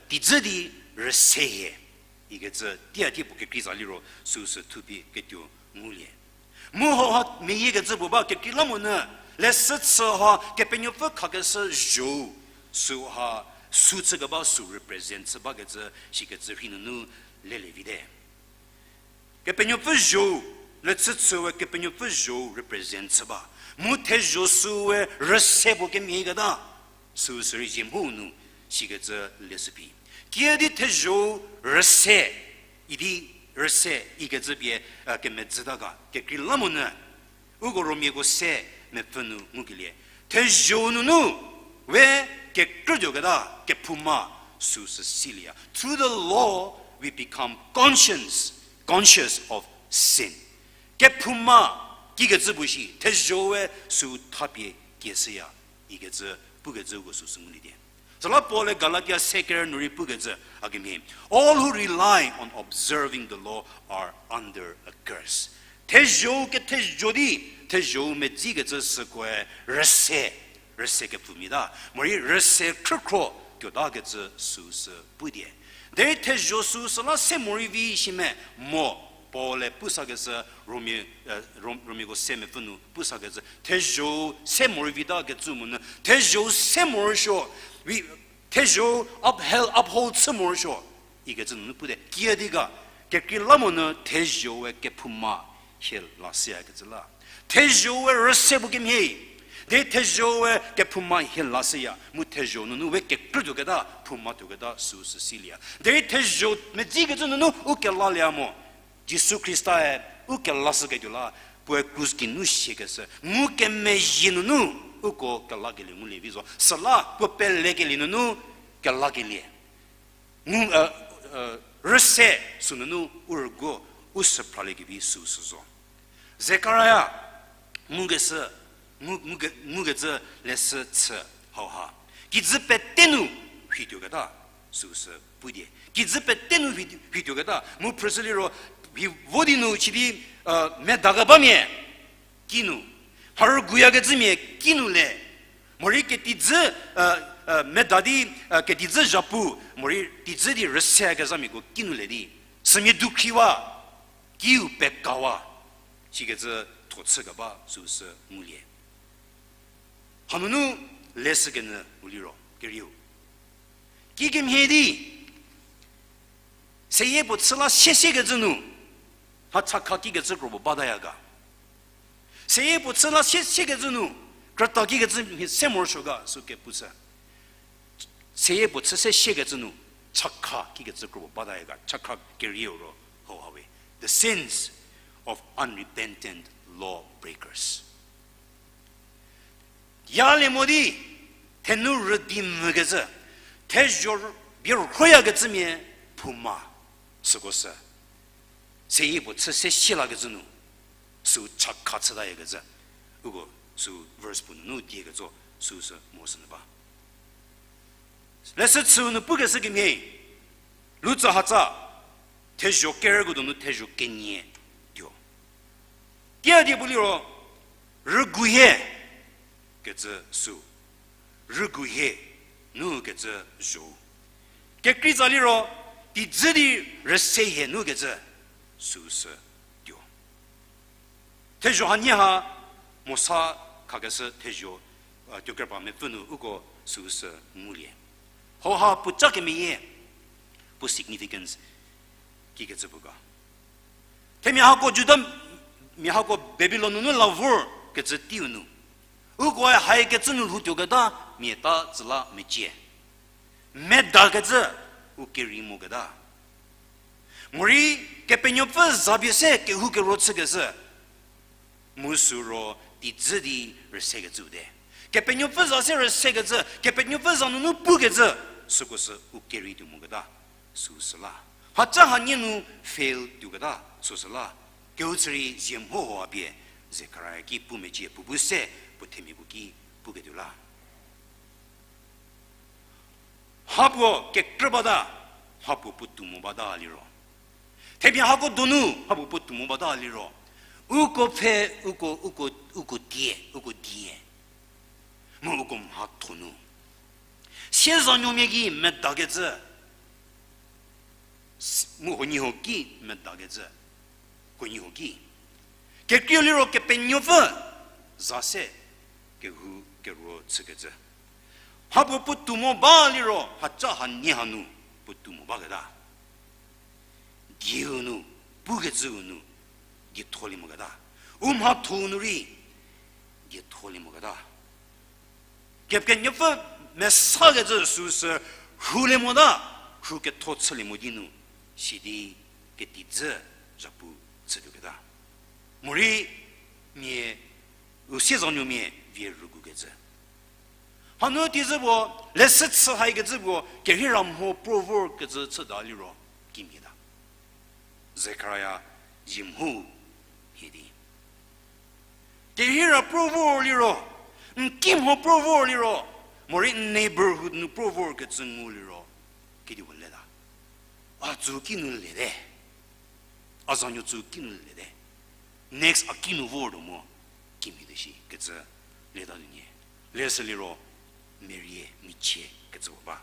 tidzü di rüse hie. Ikecü tia die puo kekreitsa liro süsü thupie ketuo ngulie. Mu hauha meyiekecü puo ba kekreilamonyü, leshü chü ha Kepenuopfü khakeshü zho, süha, sü chükeba sü represent chü bakecü, sikecü rhei nunu lelie vite. Kepenuopfü zho, leshü chü we Kepenuopfü zho represent chü ba. Mu thezho sü we rüse puo kemhieketa, süsü rei zie mho nu, sikecü leshü phi. Kiüdi thezho rüse, idi rüse ikecü pie, kemedzüta ga, kekreilamonyü, uko Romiako se mepfü nu ngukelie. Thezho nunu, we kekrütuoketa, kephouma, süsü silieya. Through the law, we become conscience, conscious of sin. Kephouma, kikecü puo shi, thezho we sü thapie kieshüya, ikecü, pukecüko süsü ngulie die. Süla Paul-e Galatia se kerü nu rei pukecü, a kemhie, all who rely on observing the law are under a curse. Thezho kethezho di, thezho medzikecü sükoe rüse, rüse kepfümia ta, morei rüse khrükhro tuotakecü süsü pu die. Derei thezho süsü la se morei vi shi me mo, Paul-e pusakecü Romia, Rom-, Romiako se mepfü nu pusakecü, thezho se morei vitakecü monyü, thezho se morosuo, thezho upheld, uphold chü morosuo, ikecü nunu pute, kiüdi ga, kekreilamonyü thezho we kephouma hie lashüyakecü la. Thezho we rüse puo kemhie, derei thezho we kephouma hie lashüya, mu thezho nunu we kekrütuoketa, phouma tuoketa süsü silieya. Derei thezho medzikecü nunu u kelalie mo. Jisu Khrista-e u kelashüketuo la, puoe krus geinu siakeshü, ngukemezhie nunu uko kelakelie ngulie vi zo. Süla puo pelekelie nunu kelakelie. Ngu, rüse sünunu u rüguo u süphralie kevi süu sü zo. Zekaria ngukecü, ngu, nguke-, ngukecü leshü chü hauha. Kijü pete nu vituoketa süu sü pudie. Kijü pete nu vi-, vituoketa mu phrüshü liro, hi vo di nu chidi, medakebamia kinu, mharü guyakecümia kinu le, morei ketijü, meda di, ketijü zhapu, morei tijü di rüsekezhamiako kinu le di, sümia dukhriwa, kiu pekawa, sikecü tho chükeba süu sü ngulie. Hanunu leshü kenyü u liro kerieu, kikemhie di, seyie puo chü la siesiekecü nu, mha chakha kikecü kro puo bataya ga. Seyie puo chü la siesiekecü nu, krüta kikecü mhie se morosuo ga sü kepu chü. Seyie puo chü se siekecü nu, chakha kikecü kro puo bataya ga, chakha kerieu ro hauha we. The sins of unrepentant law breakers. Yalie mo di, thenu rüdi mvükecü, thezho bie rhoyakecümia phouma, süko sü. Seyie puo chü se sielakecü nu, süu chakha chütayakecü. Uko süu verse puo nunu die ketso, süu sü mo sünu ba. Leshü chüu nu pukeshü kemhie, Lutsa Hatsa, thezho kerüko donu thezho kenie tuo. Kiüdi pu liro, rügu hie kecü süu, rügu hie nu kecü zho-u. Kekreitsa liro, tijü di rüse hie nu kecü süu sü tuo. Thezho hanie ha, Mosa khakeshü thezho, tuokerpa mepfü nu uko süu sü ngulie. Hauha puo ca kemeyie, puo significance kikecü puo ga. Themia hako Juda, mia hako Babilon nunu la vor kecü teiu nu, ukoe haikecü nu lhoutuoketa mia ta tsü la mecie. Medakecü u kerei moketa. Morei Kepenuopfü za pie se kehou kero chükecü. Mu süu ro tijü di rüsekecüu te. Kepenuopfü za se rüsekecü, Kepenuopfü za nunu pukecü, süko sü u kerei tuo moketa, süu sü la. Mhaca hanie nu fail tuoketa, süu sü la. Kehou chü rei zie mho ho a pie, Zekaria ki pu mecie puo bu se, puo themiako ki puketuo la. Mhapuo kekrü bata, mhapuo puotou mo bata liro. Themia hako donu, mhapuo puotou mo bata liro. Uko pfhe, uko, uko, uko die, uko die. Mu uko mhatho nu. Siezanuomia ki medakecü. S-, mu huoniehuo ki medakecü. Huoniehuo ki. Kekreiu liro Kepenuopfü za se kehou kero chükecü. Mhapuo puotou mo ba liro mhaca hanie hanu puotou mo baketa. Dieu nu, pukecüu nu, dietholie moketa. U mhathou nu rei, dietholie moketa. Kepenuopfü mesakecü süu sü rhulie mota, rhu ketho chülie mo di nu, sidi ketijü zhapu chütuoketa. Morei mia, u siezanuomia vie rügukecü. Hanu tizü puo, leshü chü haikecü puo, kerheira mho pro vorkecü chüta liro, kimhie ta. Zekaria zie mho mhie di. Kerheira pro vor liro, n ki mho pro vor liro, morei n neighborhood nu pro vorkecü ngu liro, kidi puo leta. A tsü ki nu lete. A zanuo tsü ki nu lete. Next a ki nu vortuo mo, kimhie te shi kecü leta tuonie. Leshü liro, merie michie kecü puo ba.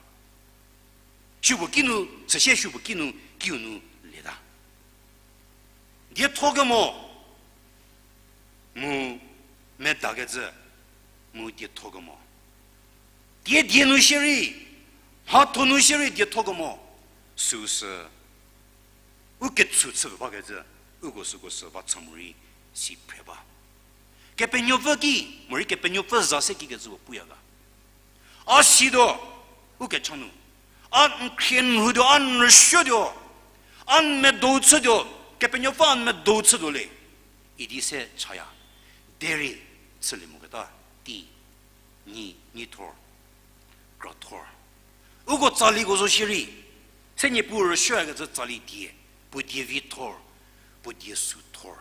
Supuo ki nu, süsie supuo ki nu, kiu nu leta. Dietho kemo, mu medakecü, mu dietho kemo. Tie die nu shierei, mhatho nu shierei dietho kemo, süu sü, u ketshu chü bakecü, uko süko sü va cha morei si phre ba. Kepenuopfü ki, morei Kepenuopfü za se kikecü puo puya ga. A situo, u kecha nu. A n khrie n rhutuo, a n rüsuotuo, a n medou chütuo, Kepenuopfü a n medou chütuo le. Idi se chaya. Derei chülie moketa, tei, nyi, nyi thor, kra thor. Uko tsaliko zo shierei, Se Niepuu rüsuokecü tsali die, puo die vi thor, puo die sü thor.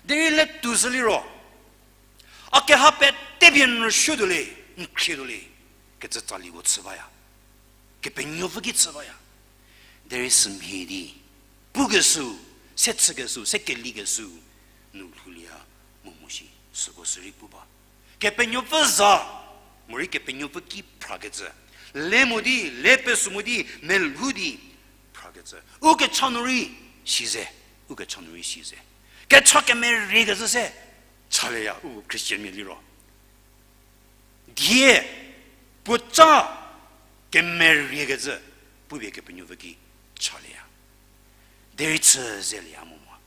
Derei le tuo sü liro, a keha pete pie n rüsuotuo le, n khrietuo le, kecü tsaliko chü baya. Kepenuopfü ki chü baya. Derei sümhie di, pukeshü, se chükeshü, se kelikeshü, nu lhoulie ya mu mo shi, süko sürei pu ba. Kepenuopfü za, morei Kepenuopfü ki phrakecü. Le mo di, le pesü mo di, melhou di, phrakecü. Ukecha nu rei size, ukecha nu rei size. Kecha kemeriekecü se, chalieya, u Christianmia liro. Die, puoca, kemeriekecü, pupie Kepenuopfü ki chalieya. Derei chü zelieya mo mo.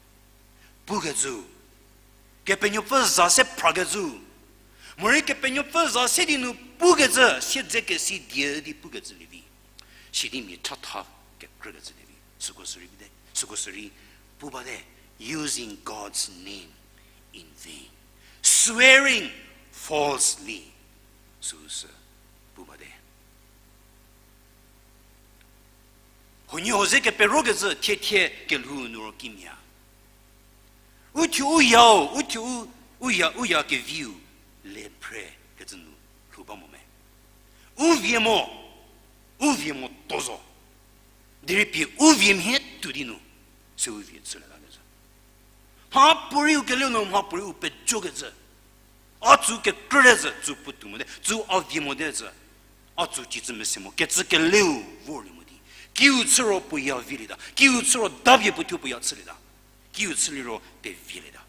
Pukecü, Kepenuopfü za se phrakecü, morei Kepenuopfü za se di nu pukecü, siedzekesi die di pukecü lievi. Sidi mia chatha kekrükecü lievi. Süko sürei bate, süko sürei pu bate, using God's name in vain, swearing falsely. Süsü pu bate. Huoniehuo ze keperokecü thiethie kelhou nu ro kimia. U thuo u yau, u thuo u, u ya, u ya keviu, le phre kecü nu lhou ba mo me. U vie mo, u vie mo to zo. Derei pie u vie mhie tuo di nu, se u vie chülie takecü. Mhapuorei u keleu nu, mhapuorei u pejokecü. A tsü kekrüle zü, tsü puotou mote, tsü a vie mote zü. A tsü cicü mese mo, kecü keleu vorlie mo di. Kiu chü ro puo ya vielieta, kiu chü ro dapie puo thuo puo ya chülieta. Kiu chü liro pevielieta.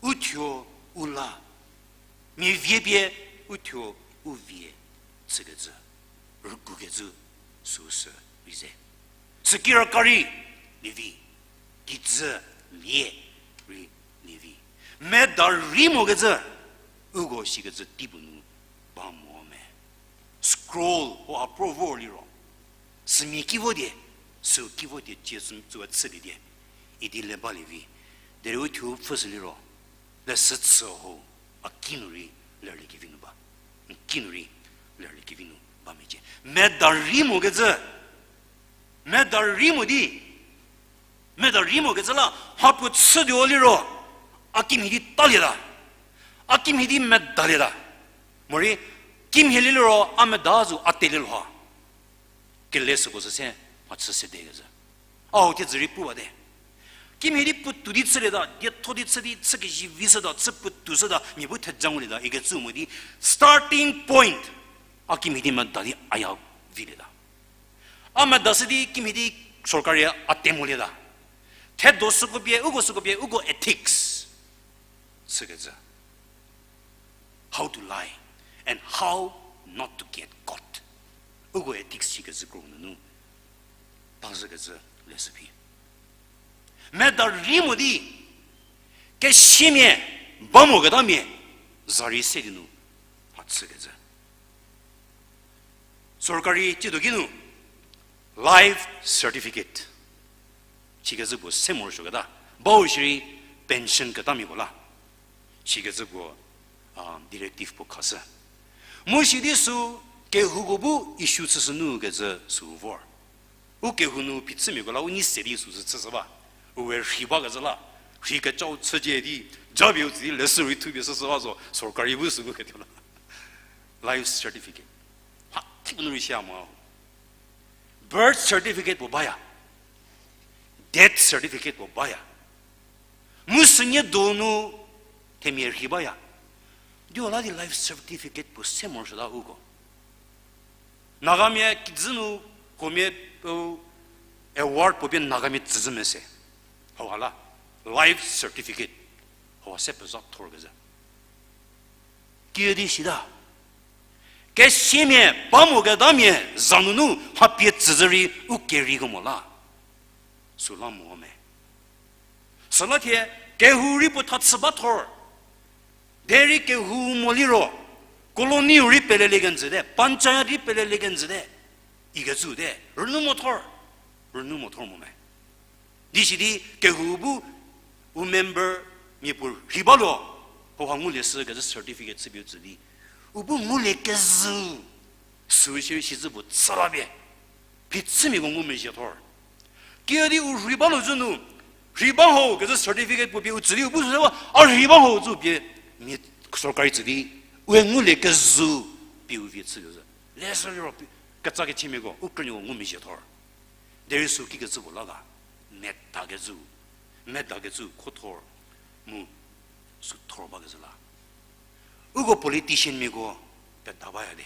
U thuo u la, mia vie pie u thuo u vie chükecü, rügukecü süsü rei ze. Sükira ka rei lievi, kijü lie rei lievi. Meda rei mokecü, uko sikecü teipu nu ba mo me. Scroll ho a pro vor liro, sümia ki vo die, sü ki vo die, cie sü tsüwa chülie die, idi le balie vi. Derei u thuo pfhüshü liro, leshü chü ho, a ki nu rei lerlie kevi nu ba. N ki nu rei lerlie kevi nu ba mecie. Meda rei mokecü, meda rei mo di, meda rei mokecü la, mhapuo chütuo liro, a kimhie di talieta. A kimhie di medalieta. Morei, kimhie liro a meda zo a telie lho. Kele süko sü se, mhachü sedekecü. A ho thiedzü rei pu bate. Kimhie di puotou di chülieta, dietho di chü di chü kezivi shüta, chü puotou shüta, mia bu theja ngulieta ikecü mo di, starting point, a kimhie di meda di a ya vielieta. A medashü di kimhie di sorkari a te molieta. Thedo süko pie, uko süko pie, uko ethics. Sükecü. How to lie and how not to get caught. Uko ethics shikecü kro nunu tazhükecü leshü phi. Meda rei mo di, kesiamia, ba moketamia, za rei se di nu, mhachükecü. Sorkari tsiedo ki nu, life certificate. Sikecü puo se morosuoketa. Bau shierei pension ketamiako la. Sikecü puo, a, directive puo khashü. Mu sidi sü kehouko bu issue chüshü nu kecü sü vor. U kehou nu phichümiako la u nei se di süsü chüshü ba. Uwe rhi bakecü la. Rhi kecau chücie di, japie u tsü di leshü rei thupie shüshü ba zo, sorkari bu sü bu ketuo la. Life certificate. Ha, thiko nu rei sia mo. Birth certificate puo baya. Death certificate puo baya. Mu sünie donu themia rhi baya. Dio la di life certificate puo se morosuota uko. Nagamia kijü nu, huomia, u, award puo pie Nagamia tsüzhü mese. Hauha la, life certificate. Hauha se pezha thorkezhü. Kiüdi sita. Kesiamia, ba moketamia, za nunu, mha pie tsüzhü rei, u kereiko mo la. Süla mo me. Süla thie, kehou rei puo tha chü ba thor. Derei kehou mo liro, colony rei pelelie kenjüte, panchayat rei pelelie kenjüte, ikecü te, rünou mo thor, rünou mo thor mo me. Di sidi kehou bu u member mia puo rhi ba lo, hauha ngulie shükecü certificate chüpie u tsü di. U bu ngulie kezhü, sü shierei sizhü puo chü la pie. Phichümiako ngumezhie thor. Kiüdi u rhei ba lo zü nu, rhei ba ho kecü certificate puo pie u tsü di u bu süse ba, a rhei ba ho zü pie, mia sorkari tsü di, ue ngulie kezhü pie u vie chülie zü. Lesü liro pi-, ketsa kechümiako, u krünuoko ngumezhie thor. Derei sü kikecü puo la ga, medakecü, medakecü kho thor, mu sü thor bakecü la. Uko politicianmiako peda baya de.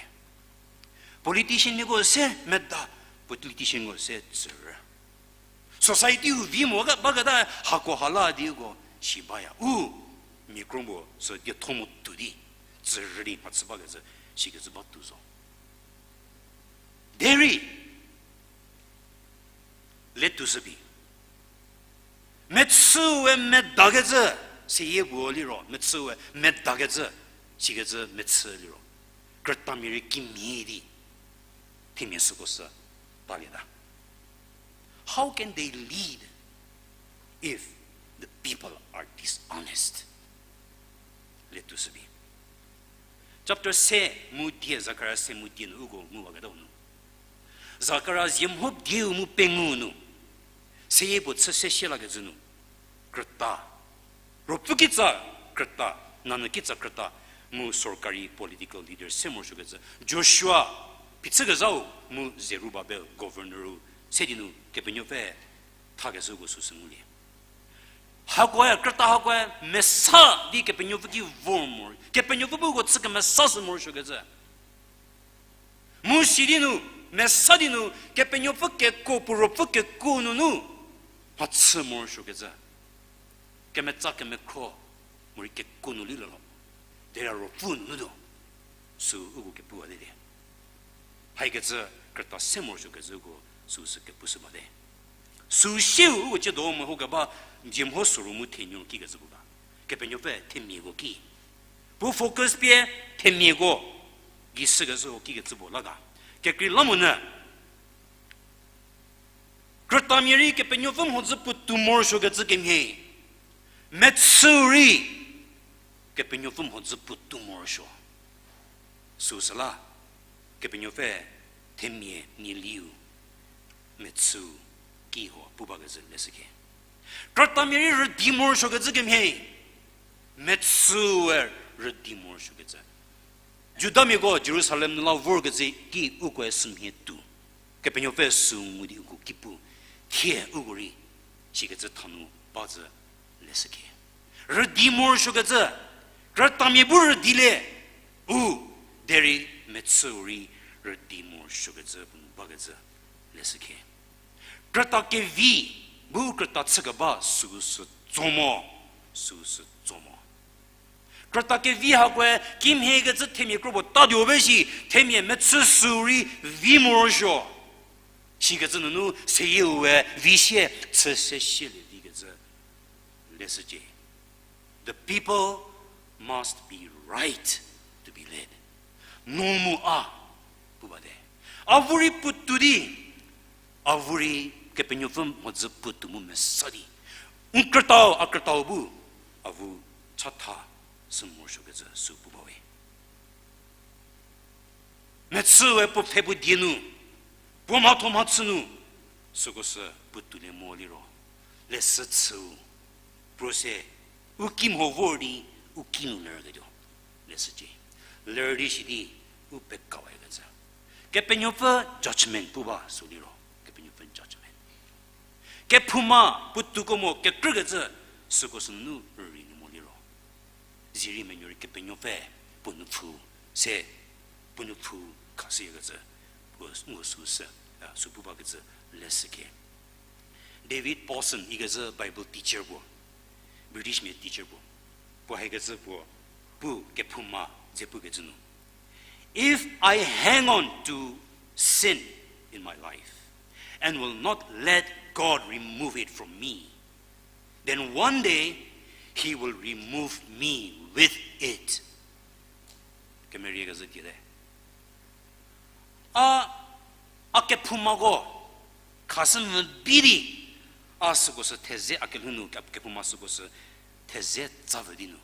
Politicianmiako se meda, politicianko se tsürü. Society-u vi mo ga baketa hako hala di uko si baya. U, mia kro puo sü dietho mo tuo di, tsürü di mhachü bakecü, sikecü ba tuo zo. Derei, letuo shü bi. Mechüwe medakecü, seyie puo liro, mechüwe medakecü, sikecü mechü liro. Krütamia rei kimhie di, themia süko sü talieta. How can they lead if the people are dishonest? Letuo shü bi. Chapter se mu die, Zakaria se mu die nu uko nguwaketa nu. Zakaria zie mho dieu mu pengou nu, seyie puo chü se sie lakecü nu, krüta, ruopfü kitsa krüta, nanyü kitsa krüta, mu sorkari political leader se morosuokecü, Joshua, phichükezhau, mu Zerubabel, governor-u, se di nu Kepenuopfü thakeshüko süsü ngulie. Hakoe, krüta hakoe mesa di Kepenuopfü ki vor mo, Kepenuopfü bu uko chü kemesashü morosuokecü. Mu si di nu, mesa di nu, Kepenuopfü kekuo, puo ruopfü kekuo nunu mhachü morosuokecü. Kemetsa kemekhro, morei kekuo nu lilolo. Derei ruopfü nunu do. Sü uko kepuwate di. Haikecü krüta se morosuokecü uko süsü kepushü bate. Süsieu uko ciedo mehokeba, zie mho soru mu thenuo kikecü puo ga. Kepenuopfü themiako ki. Puo focus pie themiako gei shükecü kikecü puo la ga. Kekreilamonyü, krütamia rei Kepenuopfü mhodzü puotou morosuokecü kemhie, mechü rei Kepenuopfü mhodzü puotou morosuo. Süsüla, Kepenuopfü themia mialiu mechü ki ho pu bakecü leshükhie. Krütamia rei rüdi morosuokecü kemhie, mechüe rüdi morosuokecü. Judamiako Jerusalem nu la vorkecü ki ukoe sümhie tuo. Kepenuopfü sü ngu di uko ki pu, thie uko rei sikecü thanu ba zü leshükhie. Rüdi morosuokecü, krütamia bu rüdilie, u, derei mechü rei rüdi morosuokecü puo nu bakecü leshükhie. Krüta kevi bu krüta chükeba süsü tso mo, süsü tso mo. Krüta kevi hakoe kimhiekecü themia kropuo tatuo be shi, themia mechü sü rei vi morosuo. Sikecü nunu seyieu we vi sie, chü se sielie vikecü leshücie. The people must be right to be led. No mu a pu bate. Avu rei puotou di, avu rei Kepenuopfü mhodzü puotou mu mesa di, n krütau, a krütau bu, avu chatha sü morosuokecü sü pu bawe. Mechüe puo pfhe puo die nu, puo mhatho mhachü nu, süko sü puotoulie mo liro, leshü chüu, puo se, u ki mho vor di, u ki nu lerketuo, leshücie. Ler di shi di, u pekawakecü. Kepenuopfü judgment pu ba sü liro, Kepenuopfü judgment. Kephouma puotoukemo kekrükecü, süko sü nunu rüli nu mo liro, zierei menuo rei Kepenuopfü puo nupfu se, puo nupfu khashükecü, puo ngu sü se, a, sü pu bakecü leshükhie. David Pawson ikecü Bible teacher puo, British mia teacher puo, puo haikecü puo, pu kephouma dze pukecü nu, If I hang on to sin in my life and will not let God remove it from me, then one day He will remove me with it. Kemeriekecü tiete. A, a kephoumako khashü mvü bi di, a süko sü theze a kelhou nu ke-, kephouma süko sü theze tsa vü di nu,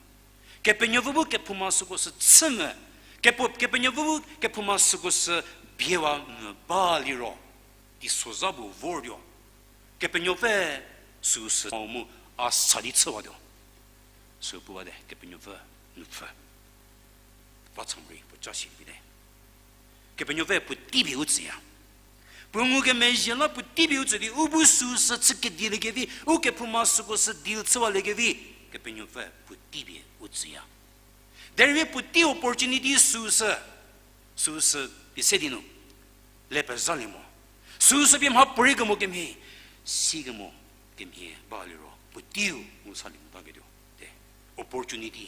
Kepenuopfü bu kephouma süko sü chü mvü, kepu-, Kepenuopfü bu kephouma süko sü biewa mvü ba liro, Teisozha bu vortuo. Kepenuopfü süu sü mu a sa di chüwatuo. Süu pu bate, Kepenuopfü nupfü. Vatsa morei puo ca si vite. Kepenuopfü puotei pie u tsüya. Puo ngukemezhie la puotei pie u tsü di, u bu süu sü chü kediliekevi, u kephouma süko sü deal chüwaliekevi, Kepenuopfü puotei pie u tsüya. Derei puotei opportunity süu sü, süu sü pie se di nu le pezhalie mo. Süu sü pie mha puorei kemo kemhie, si kemo kemhie ba liro, puoteiu ngu salie mo taketuo. Te, opportunity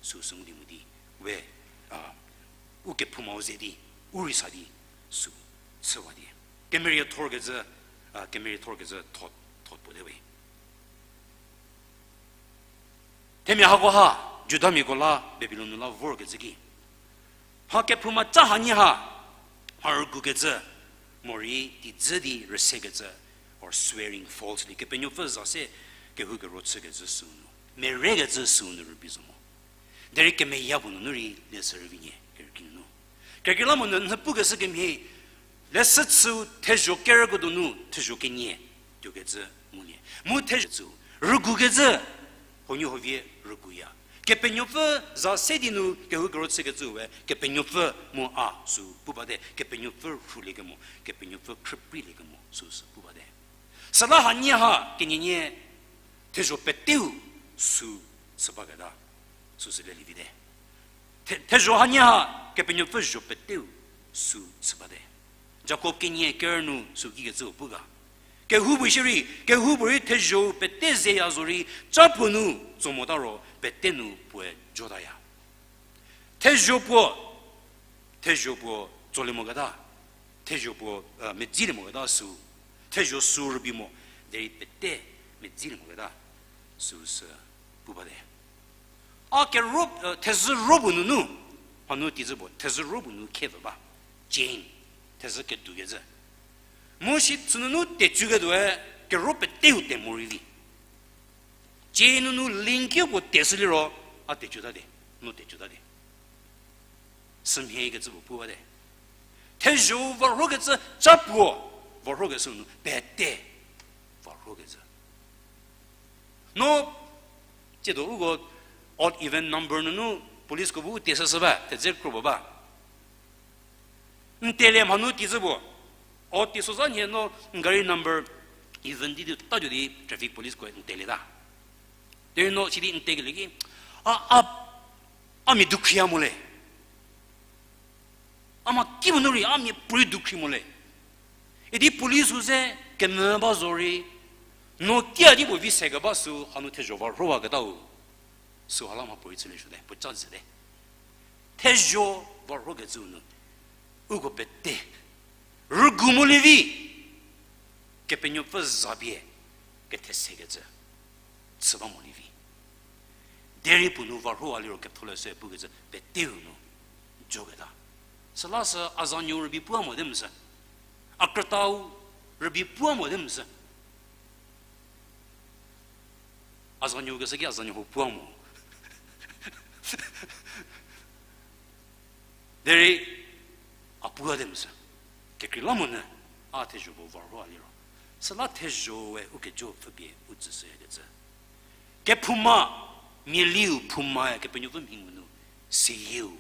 süu sü ngu di mo di, we, a, u kephoumau ze di, u rei sa di, süu chüwa di. Kemerie thorkecü, a, kemerie thorkecü thot, thot puo te we. Themia hako ha, Judamiako la Babilon nu la vorkecü ki, mha kephouma ca hanie ha, mha rügukecü, morei teidzü di rüsekecü, or swearing falsely, Kepenuopfü za se kehoukero chükecü süu nu, merekecü süu nu rübei zo mo. Derei kemeya puo nunu rei leshü rüvi nie, kerükrie nunu. Kekreilamonyü n pukeshü kemhie, leshü chüu thezho kerüko donu thezho kenie tuokecü ngulie. Mu thezho chüu rügukecü, huonuo huovie rüguya. Kepenuopfü za se di nu kehoukero chükecüe, Kepenuopfü mu a süu pu bate, Kepenuopfü rhuliekemo, Kepenuopfü khrüpreiliekemo süu sü pu bate. Süla hanie ha kenienie thezho peteu süu chü baketa, süu sü lelie vite. The-, thezho hanie ha Kepenuopfü zho peteu süu chü bate. Jakob kenie kerü nu süu kikecüu pu ga. Kehoupuorei shierei, kehoupuorei thezho pete zeya zorei, ca puo nu tso mota ro pete nu puoe jotaya. Thezho puo, thezho puo tsolie moketa, thezho puo, a, medzilie moketa süu, thezho süu rübei mo, derei pete medzilie moketa süu sü pu bate. A kero, a, thezhü ro puo nunu, hanu teidzü puo, thezhü ro puo nu khepfü ba, chain, thezhü kedukecü. Mu si sünunu tecuketuoe kero peteu te morei vi. Chain nunu link ki puo teshü liro, a tecu tate, no tecu tate. Sümhiekecü puo pu bate. Thezho varhokecü ca puo varhokeshü nu pete varhokecü. No, tsiedo uko odd even number nunu policeko bu u teshüshü ba, thedze kro puo ba. N telie mhanu teidzü puo. Odd teisozha nhie no n gari number even di di tatuo di traffic policeko n telieta. Derei no sidi n tekelie ki, a, a, a mia dukhriya mo le. A mha kipuo nu rei a mia puorei dukhri mo le. Idi policeu ze kenyü ba zorei, no kia di puo vi sekeba süu hanu thezho varhowaketau. Süu hala mha puorei chülie suote, puo ca zhüte. Thezho varhokecüu nu, uko pete rügu molie vi, Kepenuopfü za pie kethesekecü chü ba molie vi. Derei puo nu varhowa liro ketholeshü pukecü peteu nu joketa. Süla sü a zanuou rübei pua mote mosü. A krütau rübei pua mote mosü. A zanuou keshü ki a zanuou ho pua mo. Derei a puate mosü. Kekreilamonyü a thezho puo varhowa liro, süla thezhoe u kejo pfüpie u tsüshüyakecü. Kephouma, mialiu phoumae Kepenuopfü mhingu nu, seyieu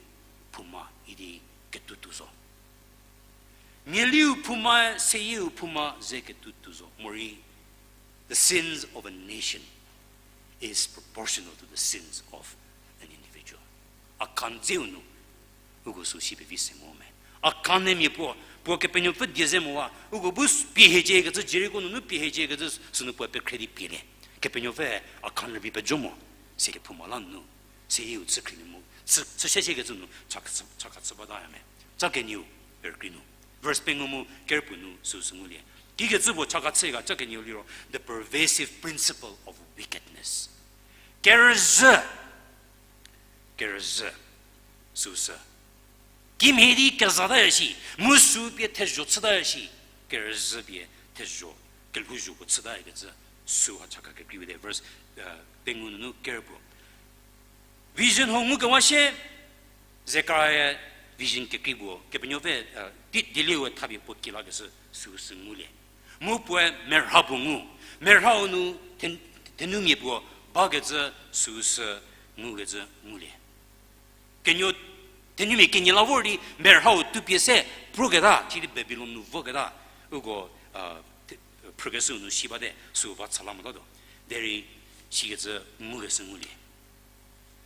phouma idi ketuo tuo zo. Mialiu phoumae seyieu phouma ze ketuo tuo zo. Morei, the sins of a nation is proportional to the sins of an individual. A khan dzeu nu, uko süu si pevi se mo me. A khan ne mia puo, puo Kepenuopfü die ze mowa, uko bu s-, pie hieciekecü, Jeriko nunu pie hieciekecü, sünu puoe pekhre di pielie. Kepenuopfüe a khan rübei pejo mo, sidi kephouma la nunu, seyieu chü khrie mu, chü, chü sesiekecü nu, chakha chü, chakha chü bataya me. Ca kenieu, perükrei nu. Verse pengou mu kerüpuo nu süu sü ngulie. Kikecü puo chakha chü ga ca kenieu liro, the pervasive principle of wickedness. Kerüzhü, kerüzhü, süu sü. Kimhie di kezataya shi, mu süu pie thezho chütaya shi, kerüzhü pie thezho, kelhouzho puo chütayakecü, süu ha chakha kekreiwete, verse, uh, pengou nunu kerüpuo. Vision ho ngukewa shie, Zekaria vision kekrei puo, Kepenuopfü, di, dielieu thapie puo ki lakeshü süu sü ngulie. Mu puoe merha puo ngu, merhau nu then-, thenumia puo bakecü süu sü ngukecü ngulie. Kenuo, thenumia kenie la vor di merhau tupie se proketa, sidi Babilon nu voketa, uko, a, the-, phrükeshüu nu si bate, süu va cha la motatuo. Derei sikecü ngukeshü ngulie.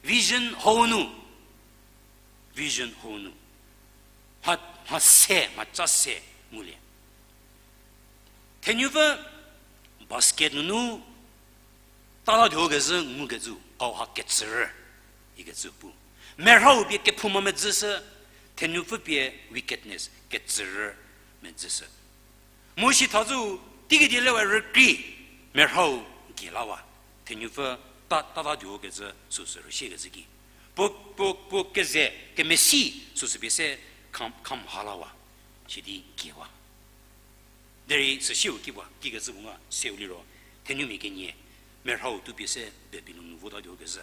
Vision hau nu, vision hau nu, mha, mha se, mhaca se ngulie. Thenupfü basket nunu tata tuokezhü ngukecü, hau ha ketsürü ikecü pu. Merhau pie kephouma medzüshü, thenupfü pie wickedness, ketsürü medzüshü. Mu sithazü, teikedilie we rükrei, merhau gie lawa, thenupfü ta, tata tuokecü süsü rüsiekecü ki. Puo, puo, puo keze, kemesi süsü pie se kham, kham ha lawa, sidi giewa. Derei süsieu kiwa, kikecü puo nga seu liro, thenumia kenie, merhau tupie se Babilon nu vota tuokezhü.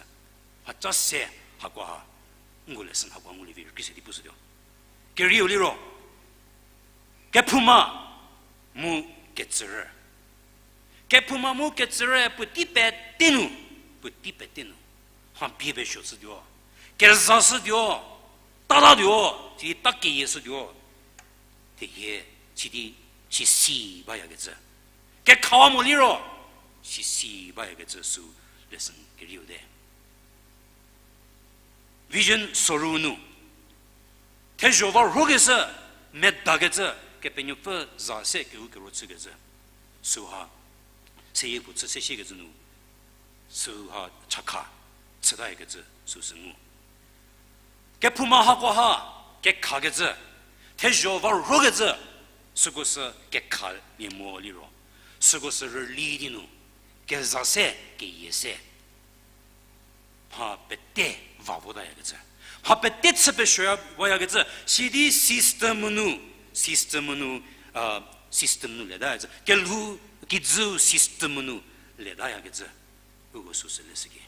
Mhaca se hakoha, ngu lesson hakoha ngulie vi rükrei se di pushütuo. Kerieu liro, kephouma mu ketsürü. Kephouma mu ketsürü puotei pete nu, puotei pete nu, mha bie pesuo shütuo, kezashütuo, tatatuo, sidi ta keyieshütuo, thehie, sidi, sisi bayakecü. Kekhawa mo liro, sisi bayakecü süu lesson kerieu te. Vision soru nu, thezho va rhokeshü, medakecü, Kepenuopfü za se kehou kero chükecü, süha, seyie puo chü se siekecü nu, süha chakha chütayakecü süsü ngu. Kephouma hakoha kekhakecü, thezho va rhokecü, süko sü kekhalie mo liro, süko sü rüli di nu, keza se, keyie se, mha pete va votayakecü, mha pete chü pesuoya wayakecü, sidi system nu, system nu, a, system nu letayakecü, kelhou kijüu system nu letayakecü, uko süsü leshüki.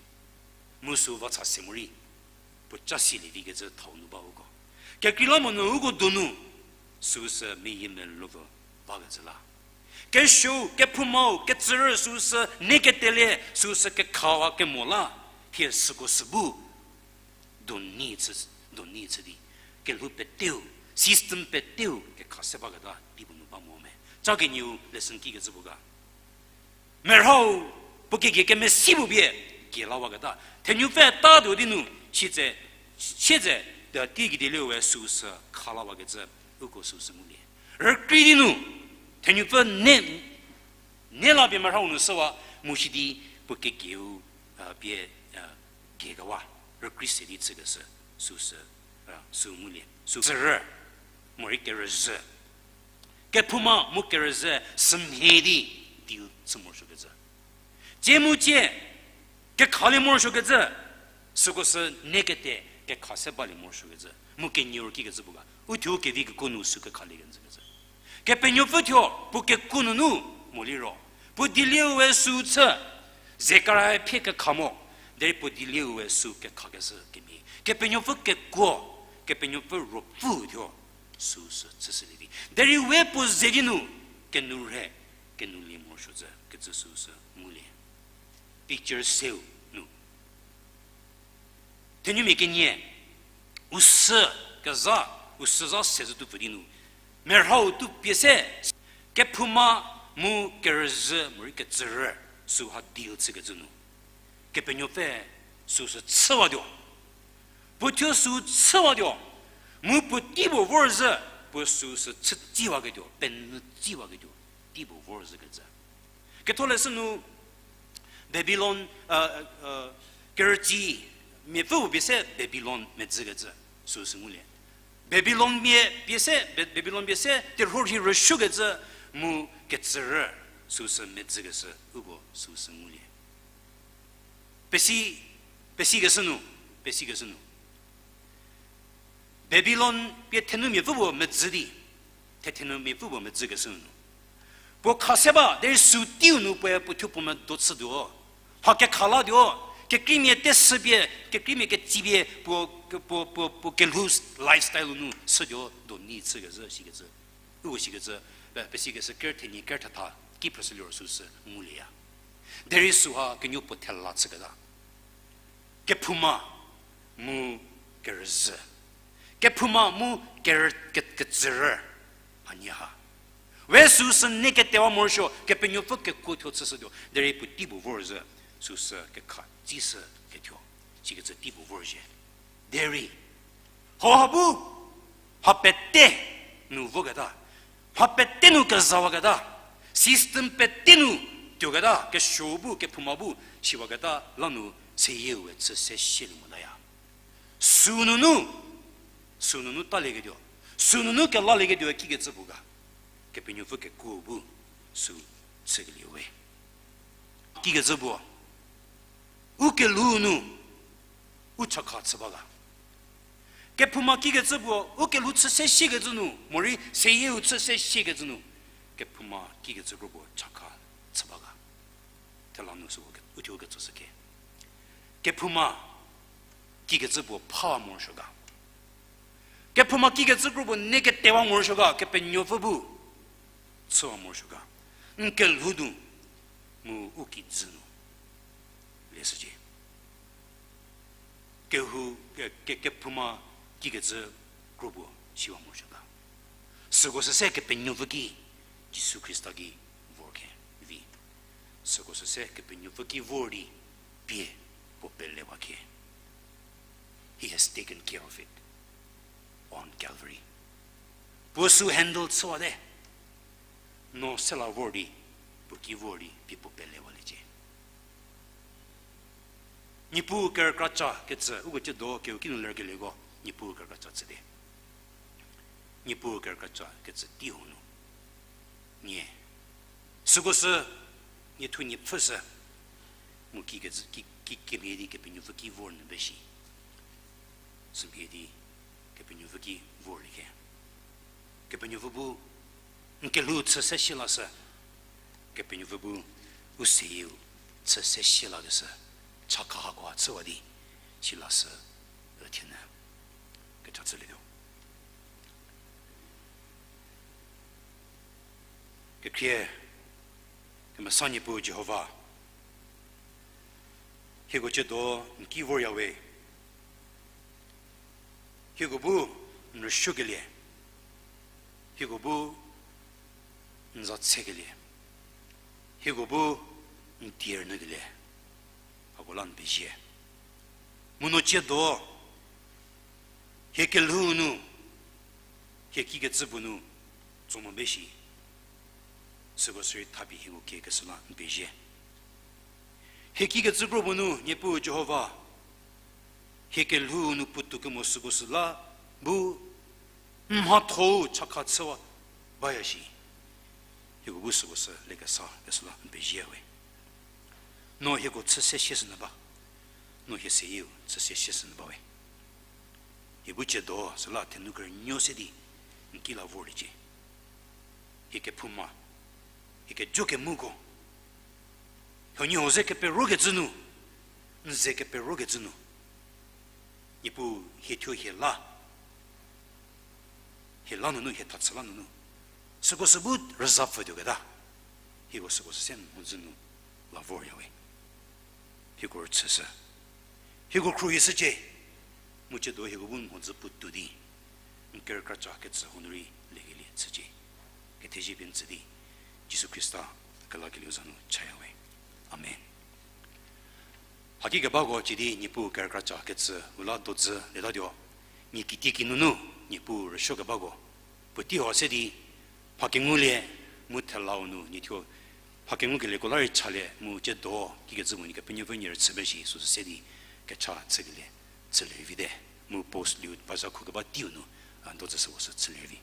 Mu süu va cha se morei, puoca silie vikecü thau nu ba uko. Kekreilamonyü uko donu, süu sü meyiemeluo bakecü la. Kesuou, kephoumau, ketsürü süu sü neketelie, süu sü kekhawa kemo la, thie süko sü bu, donu chü, donu chü di, kelhou peteu, system peteu kekha se baketa dipuo nu ba mo me. Ca kenieu lesson kikecü puo ga. Merhau, puo kegie kemesi puo pie, gie lawaketa. Thenupfü tatuo di nu, sietse, sietse, ta teikedilie we süu sü kha lawakecü, uko süu sü ngulie. Rükrei di nu, thenupfü ne, ne la pie merhau nu shüwa, mu sidi puo kegieu, a, pie, a, gei kewa, rükrei se di chükeshü, süu sü, a, süu ngulie. Süu tsürü, morei kerüzhü. Kephouma mu kerüzhü sümhie di deal chü morosuokecü. Tsie mu tsie, kekhalie morosuokecü, süko sü nekete kekha se balie morosuokecü. Mu kenieu kikecü puo ga, uthuo kevi kekuo nu süu kekhalie kenjükecü. Kepenuopfü thuo, puo kekuo nunu mo liro, puo dielieu we süu chü, Zekaria phie kekha mo, derei puo dielieu we süu kekhakeshü kemhie. Kepenuopfü kekuo, Kepenuopfü ruopfü thuo, süu sü chüshülie vi. Derei we puo ze di nu, kenu rhe, kenu lie morosuo zhü, kecü süu sü ngulie. Picture seu nu. Thenumia kenie, u sü keza, u sü za se zhü tupfü di nu, merhau tupie se, kephouma mu kerüzhü morei ketsürü, süu ha deal chükecü nu, Kepenuopfü süu sü chüwatuo. Puo thuo süu chüwatuo. Mu puo teipuo vorzhü, puo süu sü chütsiwaketuo, penyü tsiwaketuo, teipuo vorzhükecü. Ketholeshü nu, Babilon, kerütsi, miapfü puo pie se Babilon medzükecü, süu sü ngulie. Babilon mia pie se, Ba-, Babilon pie se terhuo rhi rüsuokecü mu ketsürü süu sü medzükeshü uko süu sü ngulie. Pesi, pesikeshü nu, pesikeshü nu, Babilon pie thenumiapfü puo medzü di, the-, thenumiapfü puo medzükeshü nu, puo kha se ba derei süu teiu nu puoe puo thuo puo medo chütuo, mha kekha latuo, Kekreimia tesüpie, kekreimia ketsipie, puo, puo, puo, puo kelhou lifestyle nu sütuo do ni chükezhü, sikecü. Uko sikecü, pe, pesikecü ker thenyi ker thetha, ki phrüshüliro süsü ngulieya. Derei süha kenuo puo thela chüketa. Kephouma mu kerüzhü. Kephouma mu kerü-, ke-, ketsürü. Hanie ha. We süsü nie ketewa morosuo, Kepenuopfü kekuo thuo chüshütuo, derei puo tei puo vorzhü, süsü kekha tsishü kethuo, sikecü tei puo vorzhie. Derei, hauha bu, mha pete nu voketa, mha pete nu kezawaketa, system pete nu tuoketa, kesuo bu, kephouma bu, siwaketa lanu seyieu we chü se shielie motaya. Sünunu, sünunu talieketuo, sünunu kelalieketuo kikecü puo ga, Kepenuopfü kekuo bu, sü chükelie we. Kikecü puo, u kelhou nu, u chakha chü ba ga. Kephouma kikecü puo, u kelhou chü se shiekecü nu, morei seyieu chü se shiekecü nu, kephouma kikecü kro puo chakha chü ba ga. Thela nu süko ke, uthuo ketsoshü ke. Kephouma kikecü puo pha morosuo ga. Kephouma kikecü kro puo nie ketewa morosuo ga, Kepenuopfü bu chüwa morosuo ga. N kelhou nu, mu u kijü nu. Lieshücie. Kehou, ke, ke, kephouma kikecü kro puo siwa morosuo ga. Süko süse Kepenuopfü ki, Jisu Khrista ki vor khe, vi. Süko süse Kepenuopfü ki vor di pie puo pelewa khe. He has taken care of it on Calvary. Puo sü handle chüwate. No sela vor di, puo ki vor di pie puo pelewaliecie. Niepuu kerükraca kecü, uko tsiedo keu kinu lerkelieko, Niepuu kerükraca chüte. Niepuu kerükraca kecü tei hau nu. Nie. Süko sü, nie thu nie pfhü sü. Mu ki kecü, ki, ki kemhie di Kepenuopfü ki vor nyü be shi. Sümhie di Kepenuopfü ki vorlie khe. Kepenuopfü bu n kelhou chü se shie lashü. Kepenuopfü bu u seyieu chü se shie lakeshü. Chakha hakoha chüwa di, silashü, üthienyü. Kecha chülietuo. Kekhrie, kemesa Niepuu Jihova, hieko tsiedo n ki vorya we. Hieko bu n rüsuokelie, hieko bu n za tsekelie, hieko bu n die rünyükelie, hako la n pezie. Mu no tsiedo, hie kelhou nu, hie kikecü puo nu, tso mo be shi. Süko sürei thapie hieko kiekeshü la n pezie. Hie kikecü kro puo nu, Niepuu Jihova, hie kelhou nu puotou kemo süko süla bu n mhatho-u chakha chüwa baya shi. Hieko bu süko sü lekesa keshü la n pezie we. No hieko chü se shie shünyü ba. No hie seyieu chü se shie shünyü ba we. Hie bu tsiedo süla thenou kerünuo se di n ki la vorliecie. Hie kephouma, hie kejo kemuko, huoniehuo ze keperokecü nu, n ze keperokecü nu, Niepuu hie thuo hie la, hie la nunu, hie thachü la nunu, süko sü bu rüzapfütuoketa, hieko süko sü se n mhodzü nu la vorya we. Hieko rüchüshü. Hieko khruohishücie. Mu tsiedo hieko bu n mhodzü puotou di, n kerükraca kecü hau nu rei lekelie chücie. Kethezie pie n tsü di, Jisu Khrista kelakelieu za nu chaya we. Amen. Haki kebako cie di Niepuu kerükraca kecü u la dodzü letatuo. Nie kitieki nunu Niepuu rüsuokebako puotei hau se di, mha kengulie mu thelau nu nie thuo mha kengukelieko la rei chalie mu tsiedo kikecü puo nie Kepenuopfü nie rüchü ba shi süsü se di kecha chükelie chülie vite. Mu post liu bazha khu keba teiu nu, a, dodzü süko sü chülie vi.